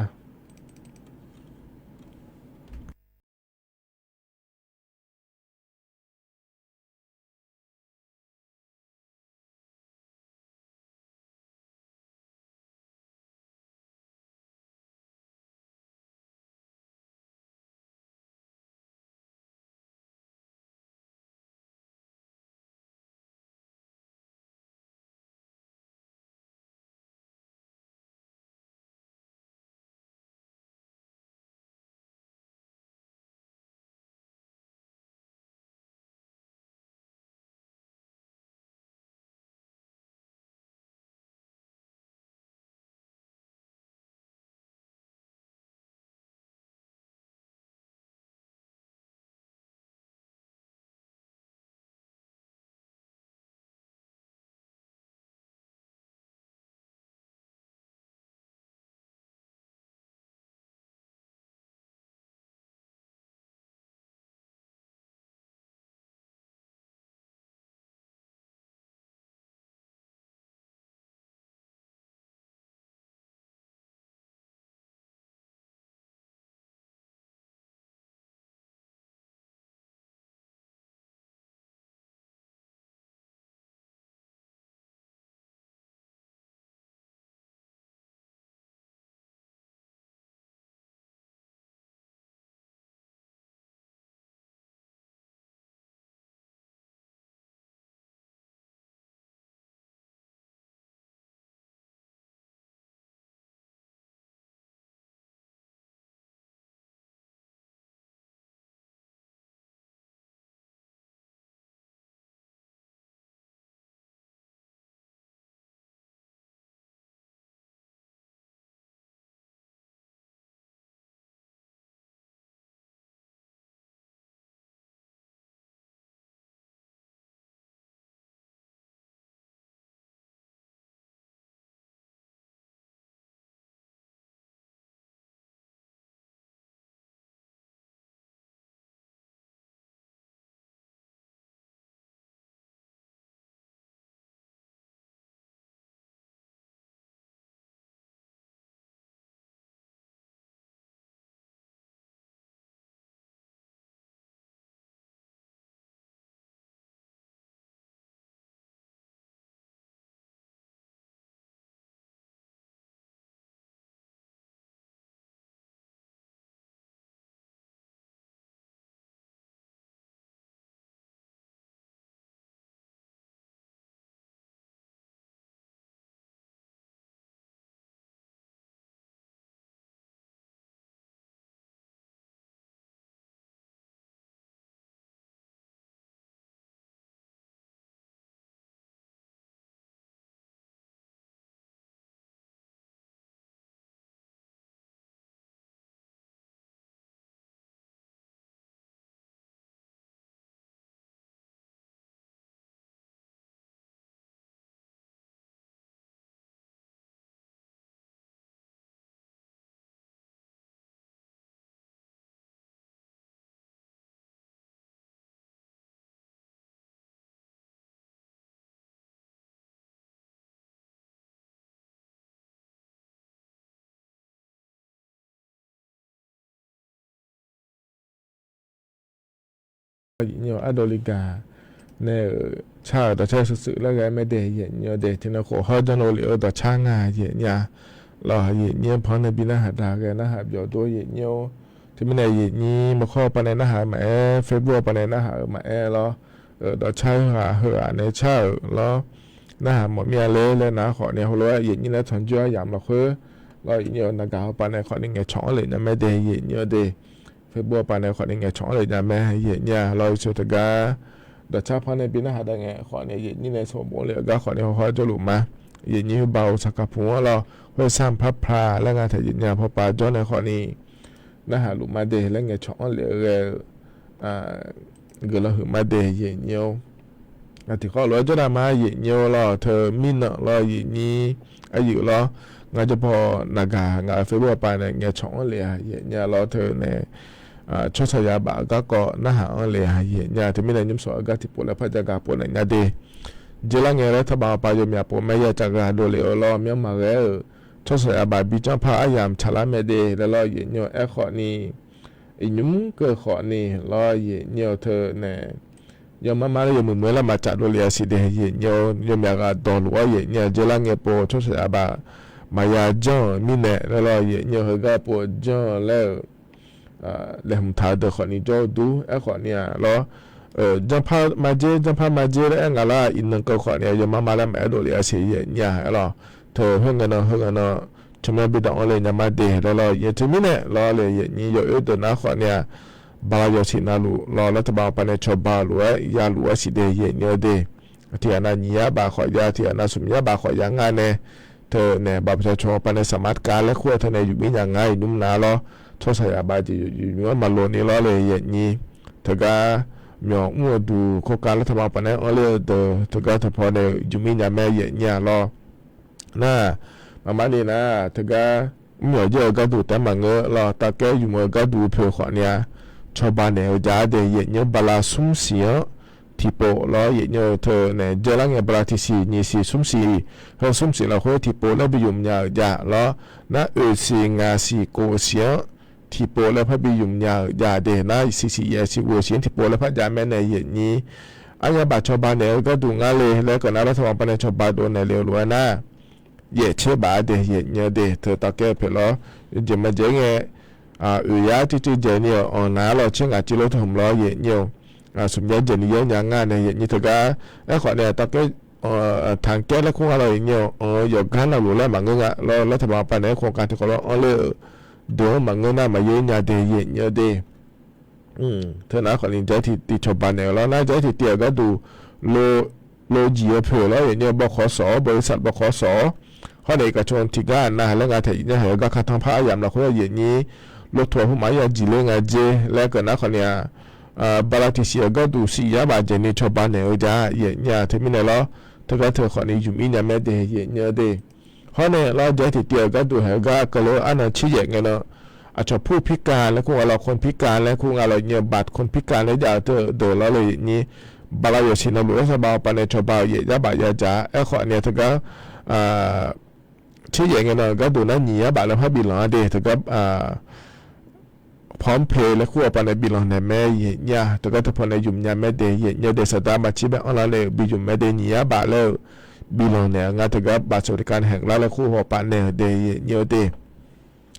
Yaeqnyir-awr ardov le gaq nae-euq car-euq dawqcar shuif shuif laer ghae-aer mae de yaeqnyir-awr de. Tiqnan khof hawr janr lo lef-eu dawqcar nga yaeqnyir-a. Lawr, yaeqnyir panr nae bi narhaq daq ghae narhaq byawq dur yaeqnyir-or. Teumirnae yaeqnyir maqkhawr pav nae narhaq-eu maqaer, Facebook pav nae narhaq-eu maqaer lawr. Dawqcar heughaq heughaq nae car-euq lawr. Narhaq mawf mir-a ler laer nar khawf ni heulof-aer yaeqnyir nae tanqjoer-a yamq lafkhoer lawr, yaeqnyir-awr naqgaq pav nae khawf ni ngaeqcawq-anr lef nya mae de yaeqnyir-awr de. Facebook pav nae khawf ni ngaeqcawq-anr lef nya mae yaeqnyir-a. Lawr, yawshaeq teugar dawqcar panr nae bi narhaq daq ngae khawf ni yaeqnyir nae sanqbof-anr lef-eu gar khawf ni hawhawr jawrluf ma. Yaeqnyir heuba-euq saqkaq puq-anr lawr, khoer sar-anr par pla laer nga taef yaeqnyir-a pawpav jawr nae khawf ni narhaq luf ma de laer ngaeqcawq-anr lef-eu ghae-eu guiqlanq huiq ma de yaeqnyir-or. Tiqkhawv lof-aer jawr dav ma yaeqnyir-or lawr, teu mirnan lawr yaeqnyir aqyuif lawr. Ngar jawrbaw naqgaq ngaq-euq Facebook-a pav nae ngaeqcawq-anr le-a yaeq nya lawr teu nae, tsawrshaq yabaf-eu garkawv narhaq-anr le-a yaeq nya. Teumirnae nymrshawq-eu gar tiqpov laer par jav gaq pov naeq nya de. Dzeurlar ngae laer taqbaf-a pav yawmyaq pov mae ya caqghaq dovlef-eu lawr myanr maqghae-euq tsawrshaq yabaf bi janrpar aryamq tsaqlar mae de laer lawr yaeq nya-eu aerkhawf ni iqnymr keuv khawf ni lawr yaeq nya-eu teu nae yawmar mar laer yawmuiq muiq-aer lar maqtsaf dovlef-a siq de yaeq nya-eu yawmyaq ghaq dawqluf-awr yaeq nya-eu dzeurlar ngae pov tsawrshaq yabaf maqya janr-euq mirnae laer lawr yaeq nya-eu heugar pov janr-eu laer-euq laeqhmq taq-eu deuq khawf ni jawr-eu dur aerkhawf ni-aq lawr, janrpar maqdzer janrpar maqdzer laer aer ngaq lar iqnan keuv khawf ni-aq yawmar mar laer maqaer dovlef-a siq yaeq nya aer lawr. Teu khoerngae nan khoerngae nan tsawrmyanr bi dawq-anr le nya mar de laer lawr yaeq teumirnae lawr le yaeq nyir yawoer deuq nar khawf ni-aq bala yawsiq navluf lawr lar taqbaf-a pav nae cawba-eu lof-aer yaluf-aer siq de yaeq nya-eu de. Tiqghaq nav nyiq yar baf khawf ya tiqghaq nav smq yar baf khawf ya ngar nae teu naeq baf paqcawq cawq-a pav nae saqmar kav laer kur-eu teu nae yufmir nya ngar iqnymr nav lawr tsawrshaq yabaf jeq yufmir-anr maqloq ni lawr le yaeq nyir teugar myawq mr-eu duq kawrkav lar taqbaf-a pav nae-anr anrler-eu deuq teugar taqpaw nae yufmir nya mae yaeq nyir-a lawr. Nar, maqmar ni nar teugar mr myawq jaer-eu gharduq taef-aer maqngeur lawr tavkaer yufmq-eu gharduq poeq khawf ni-aq cawba naeq-eu ja-a de yaeq nyir bala smr siq-anr tiqpov lawr yaeq nyir-eu teu nae dzeurlar ngae bala tiqsiq nyiq siq smr siq heu smr siq lafkhoer tiqpov laer bi yufmq nya-euq ja lawr. Nar oeq siq ngaq siq kof siq-anr tiqpov laer par bi yufmq nya-euq ja de nar siq siq yaeq siq ghoeq siq-anr tiqpov laer par ja mae nae yaeq nyir arnyar baf cawba naeq-eu gharduq ngar le laer keuv nar lar taqbaf-a pav nae cawba dov naeq le-eu lof-aer nar yaeq tser baf-a de yaeq nyir-eu de teu tavkaer-eu poeq lawr. Jeq maqjeq-aer ngae oeq yar cuiv cuiv dzaeq ni-euq anq naq-ar lawr tser ngaq civ lor teu hmq lawr yaeq nyir-eu smq nya dzaeq ni yaer nya ngar nae yaeq nyir teugar aerkhawf nae tavkaer tanqkaer laer kur nga lawr yaeq nyir-eu anq-eu yawqgar navluf laer maqngeur nga lawr lar taqbaf-a pav naeq-aer khawf kav tiqkawv lawr anrler-euq deuq-anr maqngeur nar maqyaer nya de yaeq nyir-eu de. Teu nar khawf ni ja-aer tiqtiv cawba naeq-eu lawr nar ja-aer tiqtiv-euq gharduq lo, lo jiq-eu poeq lawr yaeq nyir-eu bawkhawf sawq-awr bawrisaq bawkhawf sawq-awr hawr nae iqkaq cawq tiqgar aqnav laer nga taef yif nya haeq-eu garkar tanrpar aryamq lafkhoer yaeq nyir lo toq-aq hmr maf-anr ya jiq ler nga jer laer keuv nar khawf ni-aq bala tiqsiq-euq gharduq siq yar baf dzaeq ni cawba naeq-eu ja yaeq nyir-a teumirnae lawr teugar teu khawf ni yufmir nya mae de yaeq nyir-eu de. Hawr nae lawr ja-aer tiqtiv-euq gharduq haeq-eu gar keuvle-eu arnan tser yaeq ngae nan aqcawq pur pirkav laer kur nga lawr คนพิการ laer kur nga lawr yaeq nyir-eu บัตรคนพิการ laer jav-eu teu deuq lawr le yaeq nyir bala yawsiq navluf lar taqbaf-a pav nae cawba-eu yaeq yar baf ya ja aerkhawf ni-aq teugar tser yaeq ngae nan-euq gharduq nar nyiq yar baf laer par biflanq-a de teugar pawmpe laer kur-awq pav nae biflanq naeq mae yaeq nyir-a teugar teu paw nae yufmq nya mae de yaeq nyir-eu de saqdaq maqcir bae anrlar nae-euq bi yufmq mae de nyiq yar baf laer-euq biflanq naeq-eu nga teugar บัตรสวัสดิการแห่งรัฐ laer kur-awq pav naeq-euq de yaeq nyir-eu de.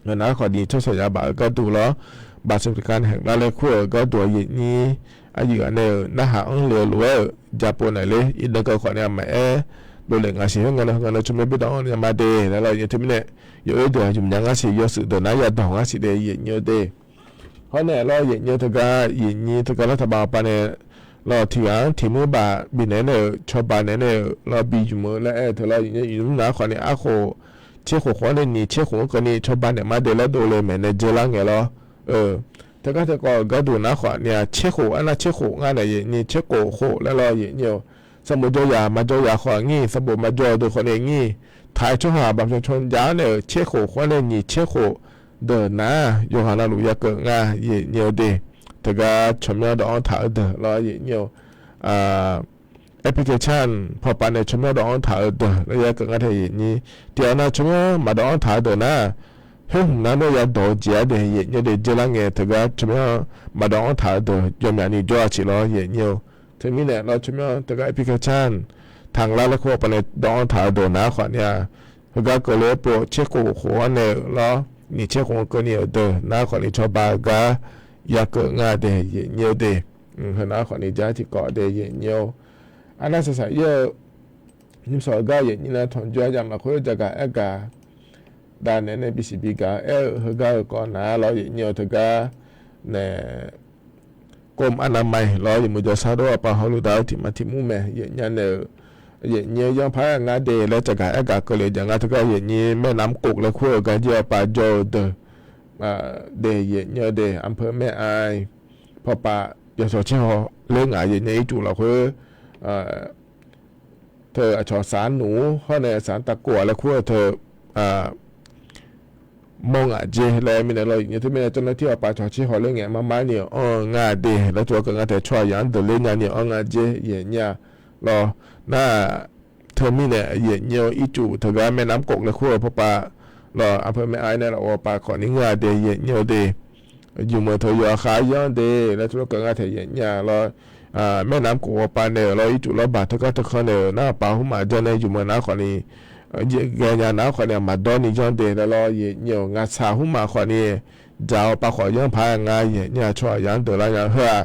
Ngeur nar khawf ni tsawrshaq yabaf-eu gharduq lawr บัตรสวัสดิการแห่งรัฐ laer kur-euq gharduq-aq yaeq nyir aqyuif ghaq nae-euq narhaq-anr le-eu lof-aer-euq ja pov naeq ler iqnan keuv khawf ni-aq maqaer dovlef ngaq siq khoerngae nan heu ngae nan tsawrmyanr bi dawq-anr nya ma de laer lawr yaeq nyir-eu teumirnae yawoer deuq-aq yufmq nya ngar siq yawshuif deuq nar yadawq ngar siq de yaeq nyir-eu de. Hawr nae lawr yaeq nyir-eu teugar yaeq nyir teugar lar taqbaf-a pav nae lawr tiq ghaq-anr tiq mur baf bifnaeq nae-euq cawba naeq nae-euq lawr bi yufmq-eu laer aer-eu teu lawr yaeq nyir-eu yufmr nar khawf ni arkhof tser khof khawf nae nyiq tser khof-anr keuvni cawba naeq ma de laer dovle maeqnaeq dzeurlar ngae lawr. Teugar teu kawv-euq gharduq nar khawf ni-aq tser khof arnav tser khof ngar naeq yaeq nyir tser khof khof laer lawr yaeq nyir-eu sanqbof jawr yaq maqjawr yaq khawf-aq ngir sanqbof maqjawr-eu deuq khawf ni ngir taq-aer tsawrhaq baqpyaw caw jav-anr nae-euq tser khof khawf nae nyiq tser khof deuq nar yawqghaq navluf ya keuv nga yaeq nyir-eu de. Teugar tsawrmyanr dawq-anr taq-eu deuq lawr yaeq nyir-eu application pawpav nae tsawrmyanr dawq-anr taq-eu deuq laer ya keuv ngar tae yaeq nyir tiq ghaq nav tsawrmyanr maqdawq-anr taq-eu deuq nar khoer hmq nar nae yadawq-eu jeq-a de yaeq nyir-eu de dzeurlar ngae teugar tsawrmyanr maqdawq-anr taq-eu deuq yawmyaq ni jawr-a ciq lawr yaeq nyir-eu teumirnae lawr tsawrmyanr teugar application taq ngar lar laer kur-awq pav nae dawq-anr taq-eu deuq nar khawf ni-aq heugar keuvle-aer pov tser khof khof-anr nae-euq lawr nyiq tser khof-anr keuvni-euq deuq nar khawf ni cawba-eu gar ya keuv ngar de yaeq nyir-eu de. Heu nar khawf ni ja tiqkawv de yaeq nyir-eu arnav saqsaq ir-eu nymrshawq-eu gar yaeq nyir nar tanqjoe-aer yamq lafkhoer jagaq aer gaq dav naeq nae bisiq bi gaq-eu aer-eu heugar-eu kawv nar lawr yaeq nyir-eu teugar nae กรมอนามัย lawr yawmuiq jawrsar dov-awr pav hawluf dav-eu tiq ma tiq mur mae yaeq nya nae-euq yaeq nyir-eu yanr par-aer ngar de laer jagaq aer gaq keuvle jaq ngar teugar yaeq nyir แม่น้ำกก laer kur-eu gar jir-awr pav jawr-eu deuq de yaeq nyir-eu de อำเภอแม่อาย pawpav yawshawq tser haw ler ngaq yaeq nyir ircuf lafkhoer teu aqcawq sar nuf-ur hawr nae sar tavkov-aq laer kur-eu teu mawr ngaq jer laer mirnae lawr, yaeqnyaer teumirnae เจ้าหน้าที่ awqpav cawq tser haw ler ngae mar mar ni-euq anr-eu ngar de laer tov-aer keuv ngar taef tsawrhaq yaq-anr deuq ler nya ni-euq anr ngar jer yaeqnyaer-a lawr. Nar-aq, teumirnae yaeqnyaer-eu ircuf teugar แม่น้ำกก laer kur-eu pawpav lawr, arpeu mae-aer nae lafov pav khawf ni ngeur-a de yaeqnyaer-eu de. Yumq-euq teu yawqha kharyanr de laer tov-aer keuv ngar taef yaeqnyaer-a lawr. แม่น้ำกก pawpav nae-euq lawr, ircuf lawrbaq teugar teukanr nae-euq nar-aq pav hmq-aq janr nae yumq-eu nar khawf ni ghaenya nar khawf ni-aq maqdawr ni janr de laer lawr, yaeqnyaer-euq ngaqshaq hmq-aq khawf ni dzaq-awr pav khawf yanr paq-aer ngar yaeqnyaer-a tsawrhaq yaq-anr deuq lar nya heu-aq,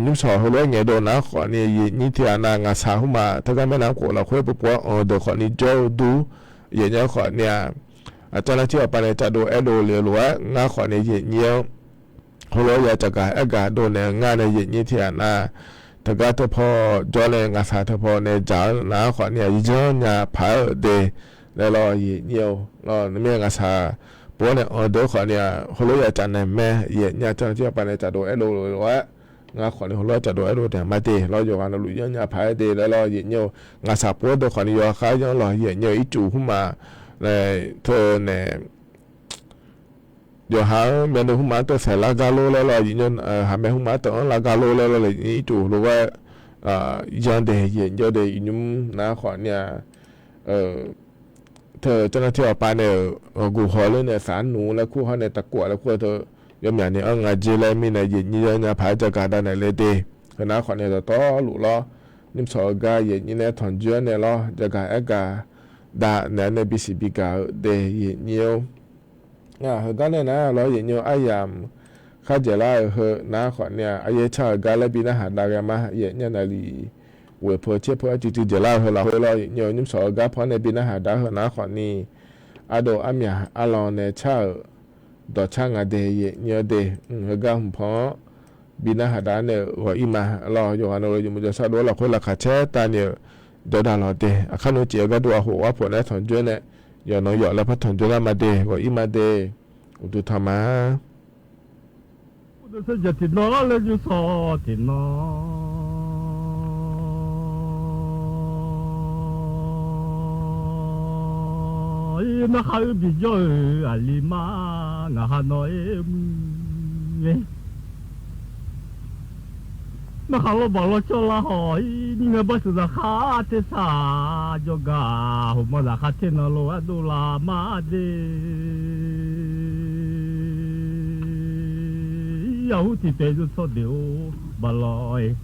nymrshawq heulof-aer ngaeq dov nar khawf ni yaeqnyaer tiq ghaq nav ngaqshaq hmq-aq teugar แม่น้ำกก lafkhoer povpov-aer anq-eu deuq khawf ni jawr-eu dur, yaeqnyaer khawf ni-aq, เจ้าหน้าที่ awqpav nae cavdov aerdov le lof-aer ngar khawf ni yaeqnyaer-awr heulof-aer ya caqgaq aergaq dovnaeq-eu ngar nae yaeqnyaer tiq ghaq nav teugar teupaw jawr nae ngaqshaq teupaw nae dzaq-anr nar khawf ni-aq yirjanr nya paq-aer-euq de laer lawr yaeqnyaer-eu lawr. Nmr-aer ngaqshaq pov-awr nae anq deuq khawf ni-aq heulof ya caf naeq mae yaeqnyaer เจ้าหน้าที่ awqpav nae cavdov aerdov lof-aer ngar khawf ni heulof-aer cavdov aerdov taeq ma de lawr, yawqghaq navluf yanr nya paq-aer de laer lawr yaeqnyaer-eu ngaqshaq pov-awr deuq khawf ni yawqha kharyanr lawr yaeqnyaer-eu ircuf hmq-aq nae teu nae yawqha-anr myavnuiv hmq-anr teusaeq lar gar lor laer lawr yaeqnyaer, haqmae hmq-anr teu-anr lar gar lor laer lawr yaeqnyaer ircuf lof-aer yanr de yaeqnyaer de iqnymr nar khawf ni-aq teu เจ้าหน้าที่ awqpav nae-euq ghawqguq haw ler nae saq-anr nuq laer kur hawr nae taqkov-aq laer kur-eu teu yawmyaq ni anr nga jer laer mirnae yaeqnyaer yanr nya paq-aer jaqgaq dav naeq le de. Heu nar khawf ni dawqtawvluf lawr, nymrshawq-eu gar yaeqnyaer nae tanqjoer-aer nae lawr jaqgaq aergaq dav naeq-aer nae bisiq bigaq-eu de yaeqnyaer-or. Heugar nae nar lawr yaeqnyaer-eu aryamq khar dzaeqlar-euq heu nar khawf ni-aq aryaer car-euq gar laer bi narhaq dav ghae ma yaeqnyaer navlif ghoeq peu tser peu-aer cuiv cuiv dzaeqlar-eu heu lafkhoer lawr yaeqnyaer-eu nymrshawq-eu gar paw-anr nae bi narhaq dav-eu heu nar khawf ni ardov armyaq arlan nae car-euq dawqcar nga de yaeqnyaer de. Heugar hmq paw-anr bi narhaq dav nae-euq ghawq-ir ma lawr, yawqghaq navluf yawmuiq jawrshar dov-aer lafkhoer laqkhaq caer tavni-euq jawrdav lawq de. Aqkar nawr cif-eu gharduq aqkhof ghar pof nae tanqjoer nae yawqnan yawf laer par tanqjoer lar ma de, ghawq-ir ma de. Uqduq taq ma. Ardov saerjaq tiqnan laer nymrshawq tiqnan ir narkhaq uir bijawr-euq aqli ma ngaq ha nawr-aer muir-aer. Narkhaq lawrbaq lawrcawv lar hawq-ir ngae bar sheuq zaqkhav tersaq jawrgar hawq ma zaqkhav ter nan lof-aer dovlar ma de. Yaqhur tiq taef zeur tsawrdeq-or baqlawr-aer.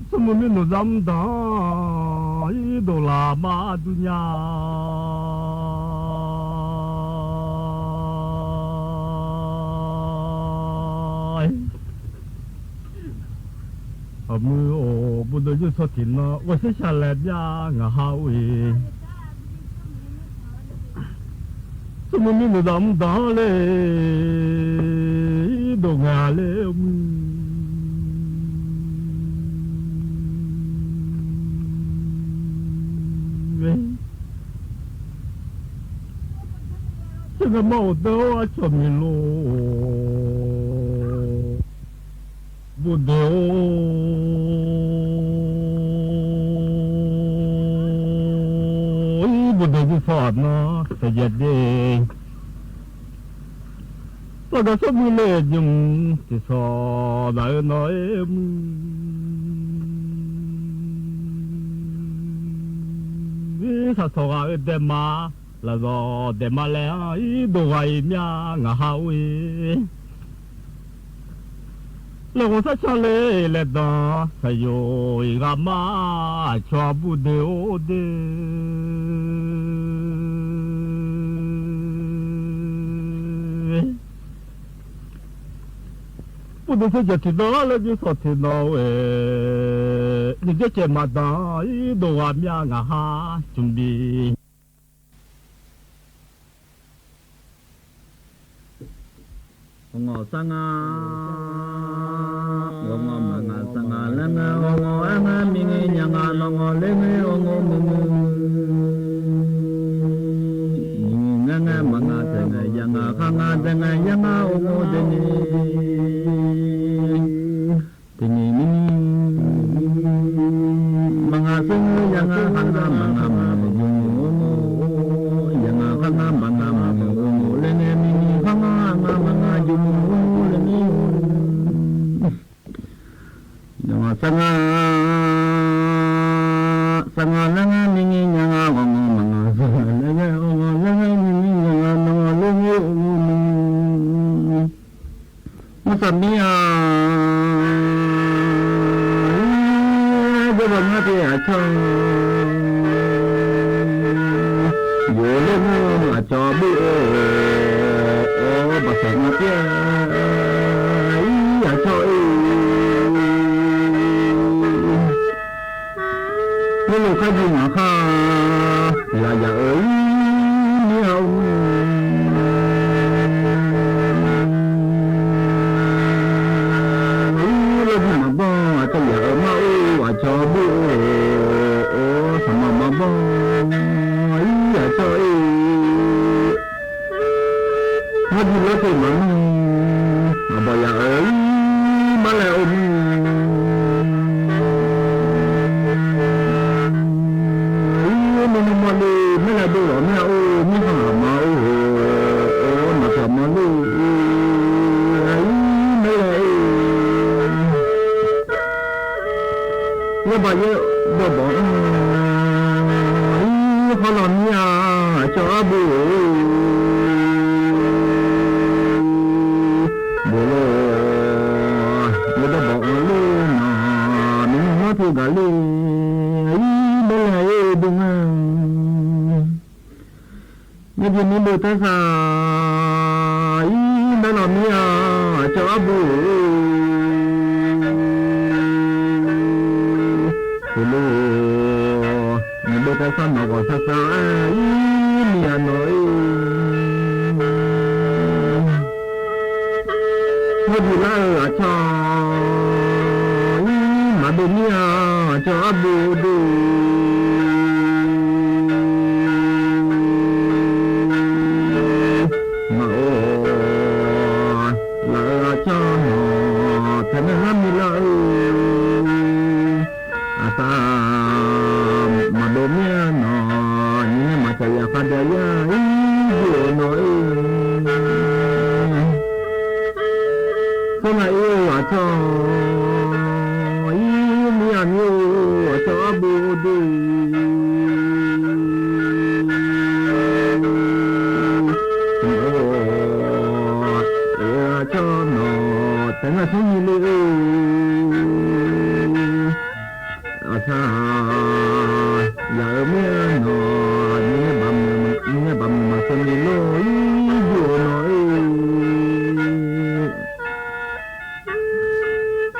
Smrmuiq mirnuq zar mr danq-anr ir dovlar ma dur nya. Aqmuiq-or, bawqdeuq nymrshawq tiqnan ghawqshaq shaq laer byav ngaq ha-or-e. Smrmuiq mirnuq zar mr danq-anr ler-ir dov ngae-a ler-eu muir-e. Tser ngae mar-awq deuq-or arcawq miq lor-or. Bawqdeuq-or, ir bawqdeuq nymrshawq aqnan saeqyaeq de. Sargaq sawr muir le nymq tiqshawq zaq-eu nawq-aer muir-ir saqsawq ghaq-eu daema lafzawq daema laer-anr ir dov ghaq-iq myav ngaq ha-or-e. Laeqhmq sar can le laeqdanq saqyoq-iq ghaq mar aqcawq bawqdeuq-or de. Bawqdeuq saerjaq tiqnan laer nymrshawq tiqnan-aer, nyiq dzer caev maqdanq ir dov ghaq myav ngaq ha cmqbif. Ghawqngawq sar nga, ghawqngawq maqngaq sar nga laer ngae, ghawqngawq aer ngae miqngae nya nga, nawq ngawq ler ngae ghawqngawq muiq muiq. Nyiq ngae ngae maqngaq taeq ngae ya nga, khar nga dae ngae ya nga ghawqngawq dae ni. Tiqni mirni maqngaq taeq ngae ya nga, khar nga maqngaq maqngaq yawmuiq-or. Mawrtsaq mir-a, ir, jawrbaw ngar pyeuf aqcawq, yawqler nmr aqcawq bur-eu, baqsaq ngar pyeuf, ir, aqcawq-ir. Nymrluf kharjuq ngaq khar, lafyaq-euq ir, mir-a or, ir, lawrbi maqbanr aqcawq yaf-euq mar or, aqcawq bur-eu, or, saqma maqbanr, ir, aqcawq-ir. Marbi lawrteq maqnmr, aqbawq yaf-euq ir, marlae or, mir, ir, nuinui mawrle, marlae dov lawq mir-a or, mirkhanq aqma or, or, maqpyawq mawrle, ir, marlae or. Yawrbav yaerdawq bawq-anr, ir, hawrlaw mir-a, aqcawq arbo-eu, bof lof, yaerdawq bawq-anr ler nawq, nuinui mawr teu gaq ler, ir, marlae or, dm-a. Nymrjeq mir beu tarsaq, ir, marlaw mir-a, aqcawq arbo-eu, bof lof, nymrjeq beu tarsaq nawq ghawq sar sar-aer, ir, mir-a nawq-ir. Nymrjeq lar-eu aqcawq, ir, maqdov mir-a, aqcawq arbo dov, maqof laf-eu aqcawq nawq, taeqnaeq ngar milar-eu, aqsaq maqdov mir-a nawq, nyiq nae maqtsaq yaf khardav yar, ir, jov-eu nawq-ir. Sar ngaq ir-eu aqcawq, ir, mir-a mir-eu aqcawq arbo dov, aqcawq nawq, taeqnaeq smrnyi le-eu, aqsaq yaf-euq mir-a nawq, nyiq nae baq maqseuv ni lor, ir, jov-eu nawq-ir.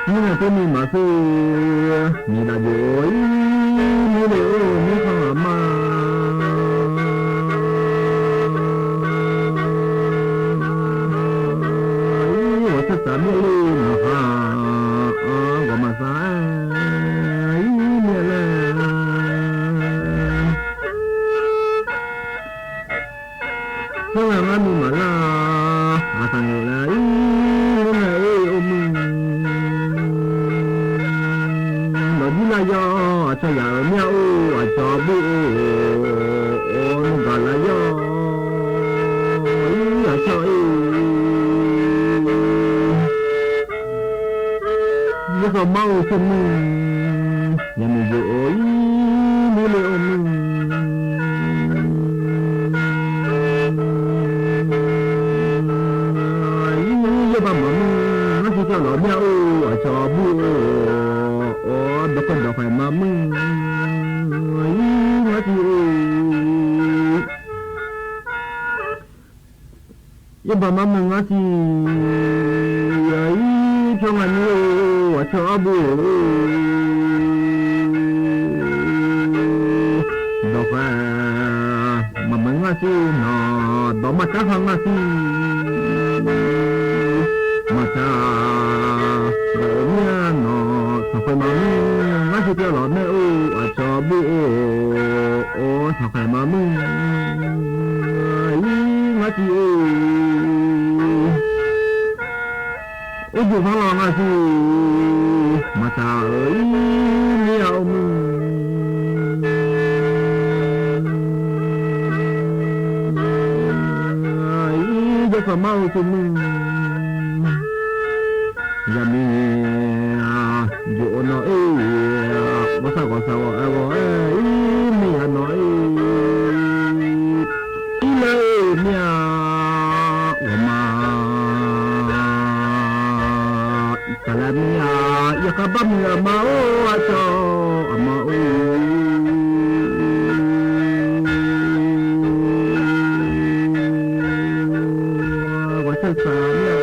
Nymr nae tov ni maqseuv, nyiq daf jov-ir, nymr le-or, mirkhanq aqma, ir, ghawq tsarsaq mir le, maqha, ghawq maqsaq-aer, ir, mir-a laer. Khoerngae ngar nuima lar, aqsaq ngaq laer, ir, khoerngae-ir or mr, lawqjir lar yar, aqcawq yaf-euq mir-a or, aqcawq bur-or, or, nuigaq lar yar, ir, aqcawq-ir. Yawsanr mar-eu smrmuir, yaqmiq jov-or, ir, nymr le or mr, ir, yaerbav maqmr, ngar siq pyawq lawq mir-a or, aqcawq bur-or, or, dawqkhaeq dawqkhaeq maqmr, ir, ngar siq-or. Yaerbav maqmr ngar siq, ir, pyawr ngaq nymr-or, aqcawq arbo-or, dawqkhaeq maqmr ngar siq nawq, dawq maqtsar kha ngar siq, maqtsaq, dawq-eu mir-a nawq, sanqkhaeq maqmr, ngar siq pyawr lawq mae or, aqcawq bur-or, or, sanqkhaeq maqmr, ir, ngar siq-or. Urjuf zanr lawq ngar siq, maqtsaq-euq ir, mir-a or mr, ir, jawrsanr mar-eu smrmuir, yaqmiq jov-eu nawq-ir, ghawqshaq ghawqshaq ghawq-aer ghawq-aer ir, mir-a nawq-ir, ir laer mir-a, ghawqma Khavbar muiq aqma or, aqcawq aqma or. Ghawqshaq saq mir-a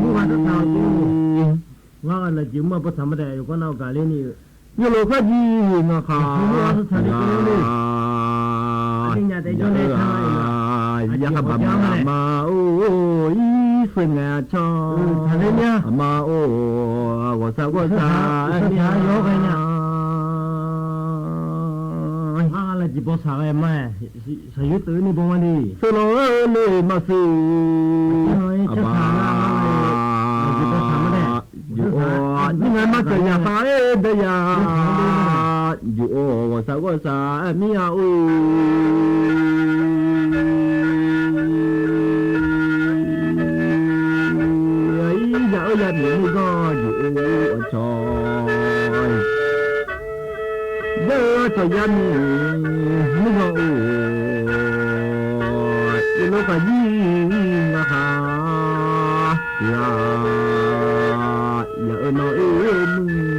or, aqma or. Ngar ghaq lafjeq mr-a bawtsaq ma daef yawqgar nav gaqler ni-eu. Yawlof kharjir ngaq khaq, yaqkhaq baq aqma or, irseuq ngaeq aqcawq. Aqma or, ghawqshaq ghawqshaq mir-a. Ngar ghaq lafjeq bawtsaq ghae ma-aer, shaqyoer teuv ni baw ma ni. Sheuqlanq-aer le maqsiq, aqbaq. Yuf-awr, mirnae marjeuq yaqkhav-aer deuv ya. Yuf-awr, ghawqshaq ghawqshaq mir-a or. Yaq-eu yamiq nuiganr yuf-eu aqcawq. Yaq-eu aqcawq yamiq nuiganr or. Yawlof kharjir ngaq khaq, tiq ghaq yaq-eu nawq-ir muir.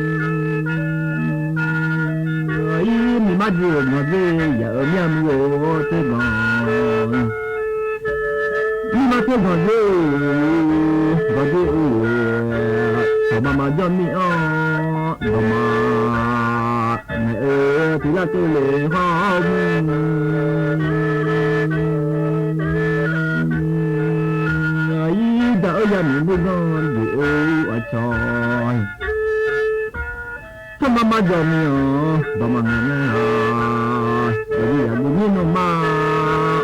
Ir miqmar jeq-euq ganqdzer yaq-eu mir-a muir-or tser ganq. Mirma tser ganqdzer-eu, ganqdzer-eu, dawqma maqjawr mir-anr dawqma ngaeq-eu tiq lar keuvle hawr-awr muir. Ir daq-eu yamiq nuiganr yuf-eu aqcawq. Tsawrma marjawq mir-anr dawqma ngaeq nar-aq, yaqguv yaqguv mir nmr ma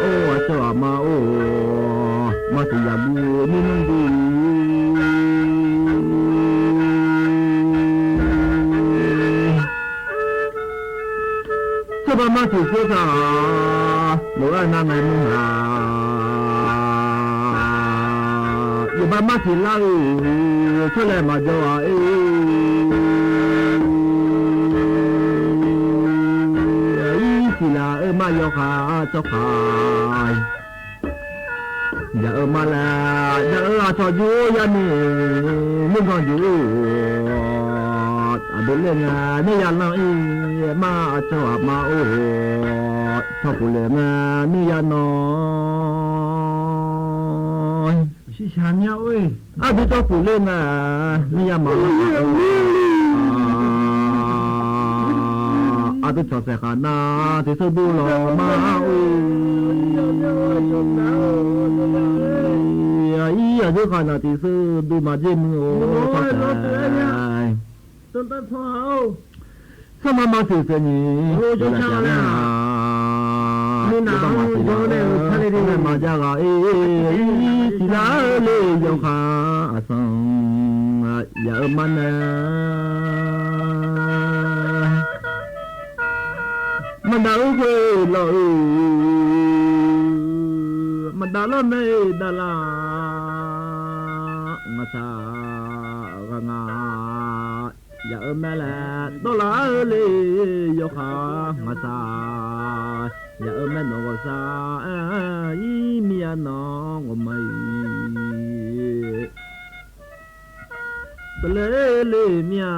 or, aqcawq aqma or, maqsiq yaqguv mir nmr dui. Tsawrba marsiq tsawrtaq, lof-aer nar ngaeq nmr-aq, yawqba marsiq lar-eu tsawrlaeq maqjawr-aq ir siqlaq-eu mar yawkhav tsawrkhav. Yaq-eu mar laer, yaq-eu aqcawq jur-or yamiq nuiganr jur-or, aqdui ler ngae nuiya lanr-ir, mar aqcawq aqma or, tsawrkhof laer ngae nuiya nawr. Shiqshaq mya or-e, aqdui tsawrkhof ler ngae nuiya maqlanr-ir. Aqdui cawq saeq khaq nar tiqseur dur lawq ma or. Ir aqdui khaq nar tiqseur dur maqjer muir-or. Tsawrkhof laer Tsawrma marsiq saeqnyiq, yawqghaq nar, maqjar ghaq-ir, siqlar-eu le yawkhav aqsanq, yaq-eu mar nae. Maqdaq-eu khoerlof-eu, maqdaq lawr mae-eu daqlar, ngaqshaq ghaq nga. Yaq-eu mae laer dawrlar-eu le yawkhav ngaqshaq, yaq-eu mae nawq ghawqshaq ir mir-a nawq ghawqma-iq. Tawqlaer le mir-a,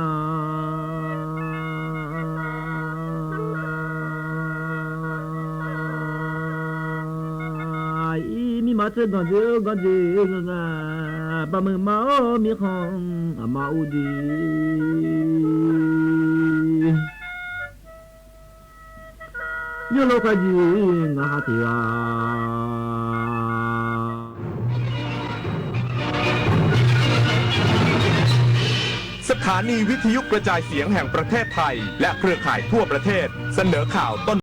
ir mirma tser ganqjeq-eu ganqjeq-eu nga, baqmuiq ma-awr mirkhanq aqma ur de. Yawlof khavjeq ngaq ha tiq ghaq,สถานีวิทยุกระจายเสียงแห่งประเทศไทย และเครือข่ายทั่วประเทศ เสนอข่าวต้น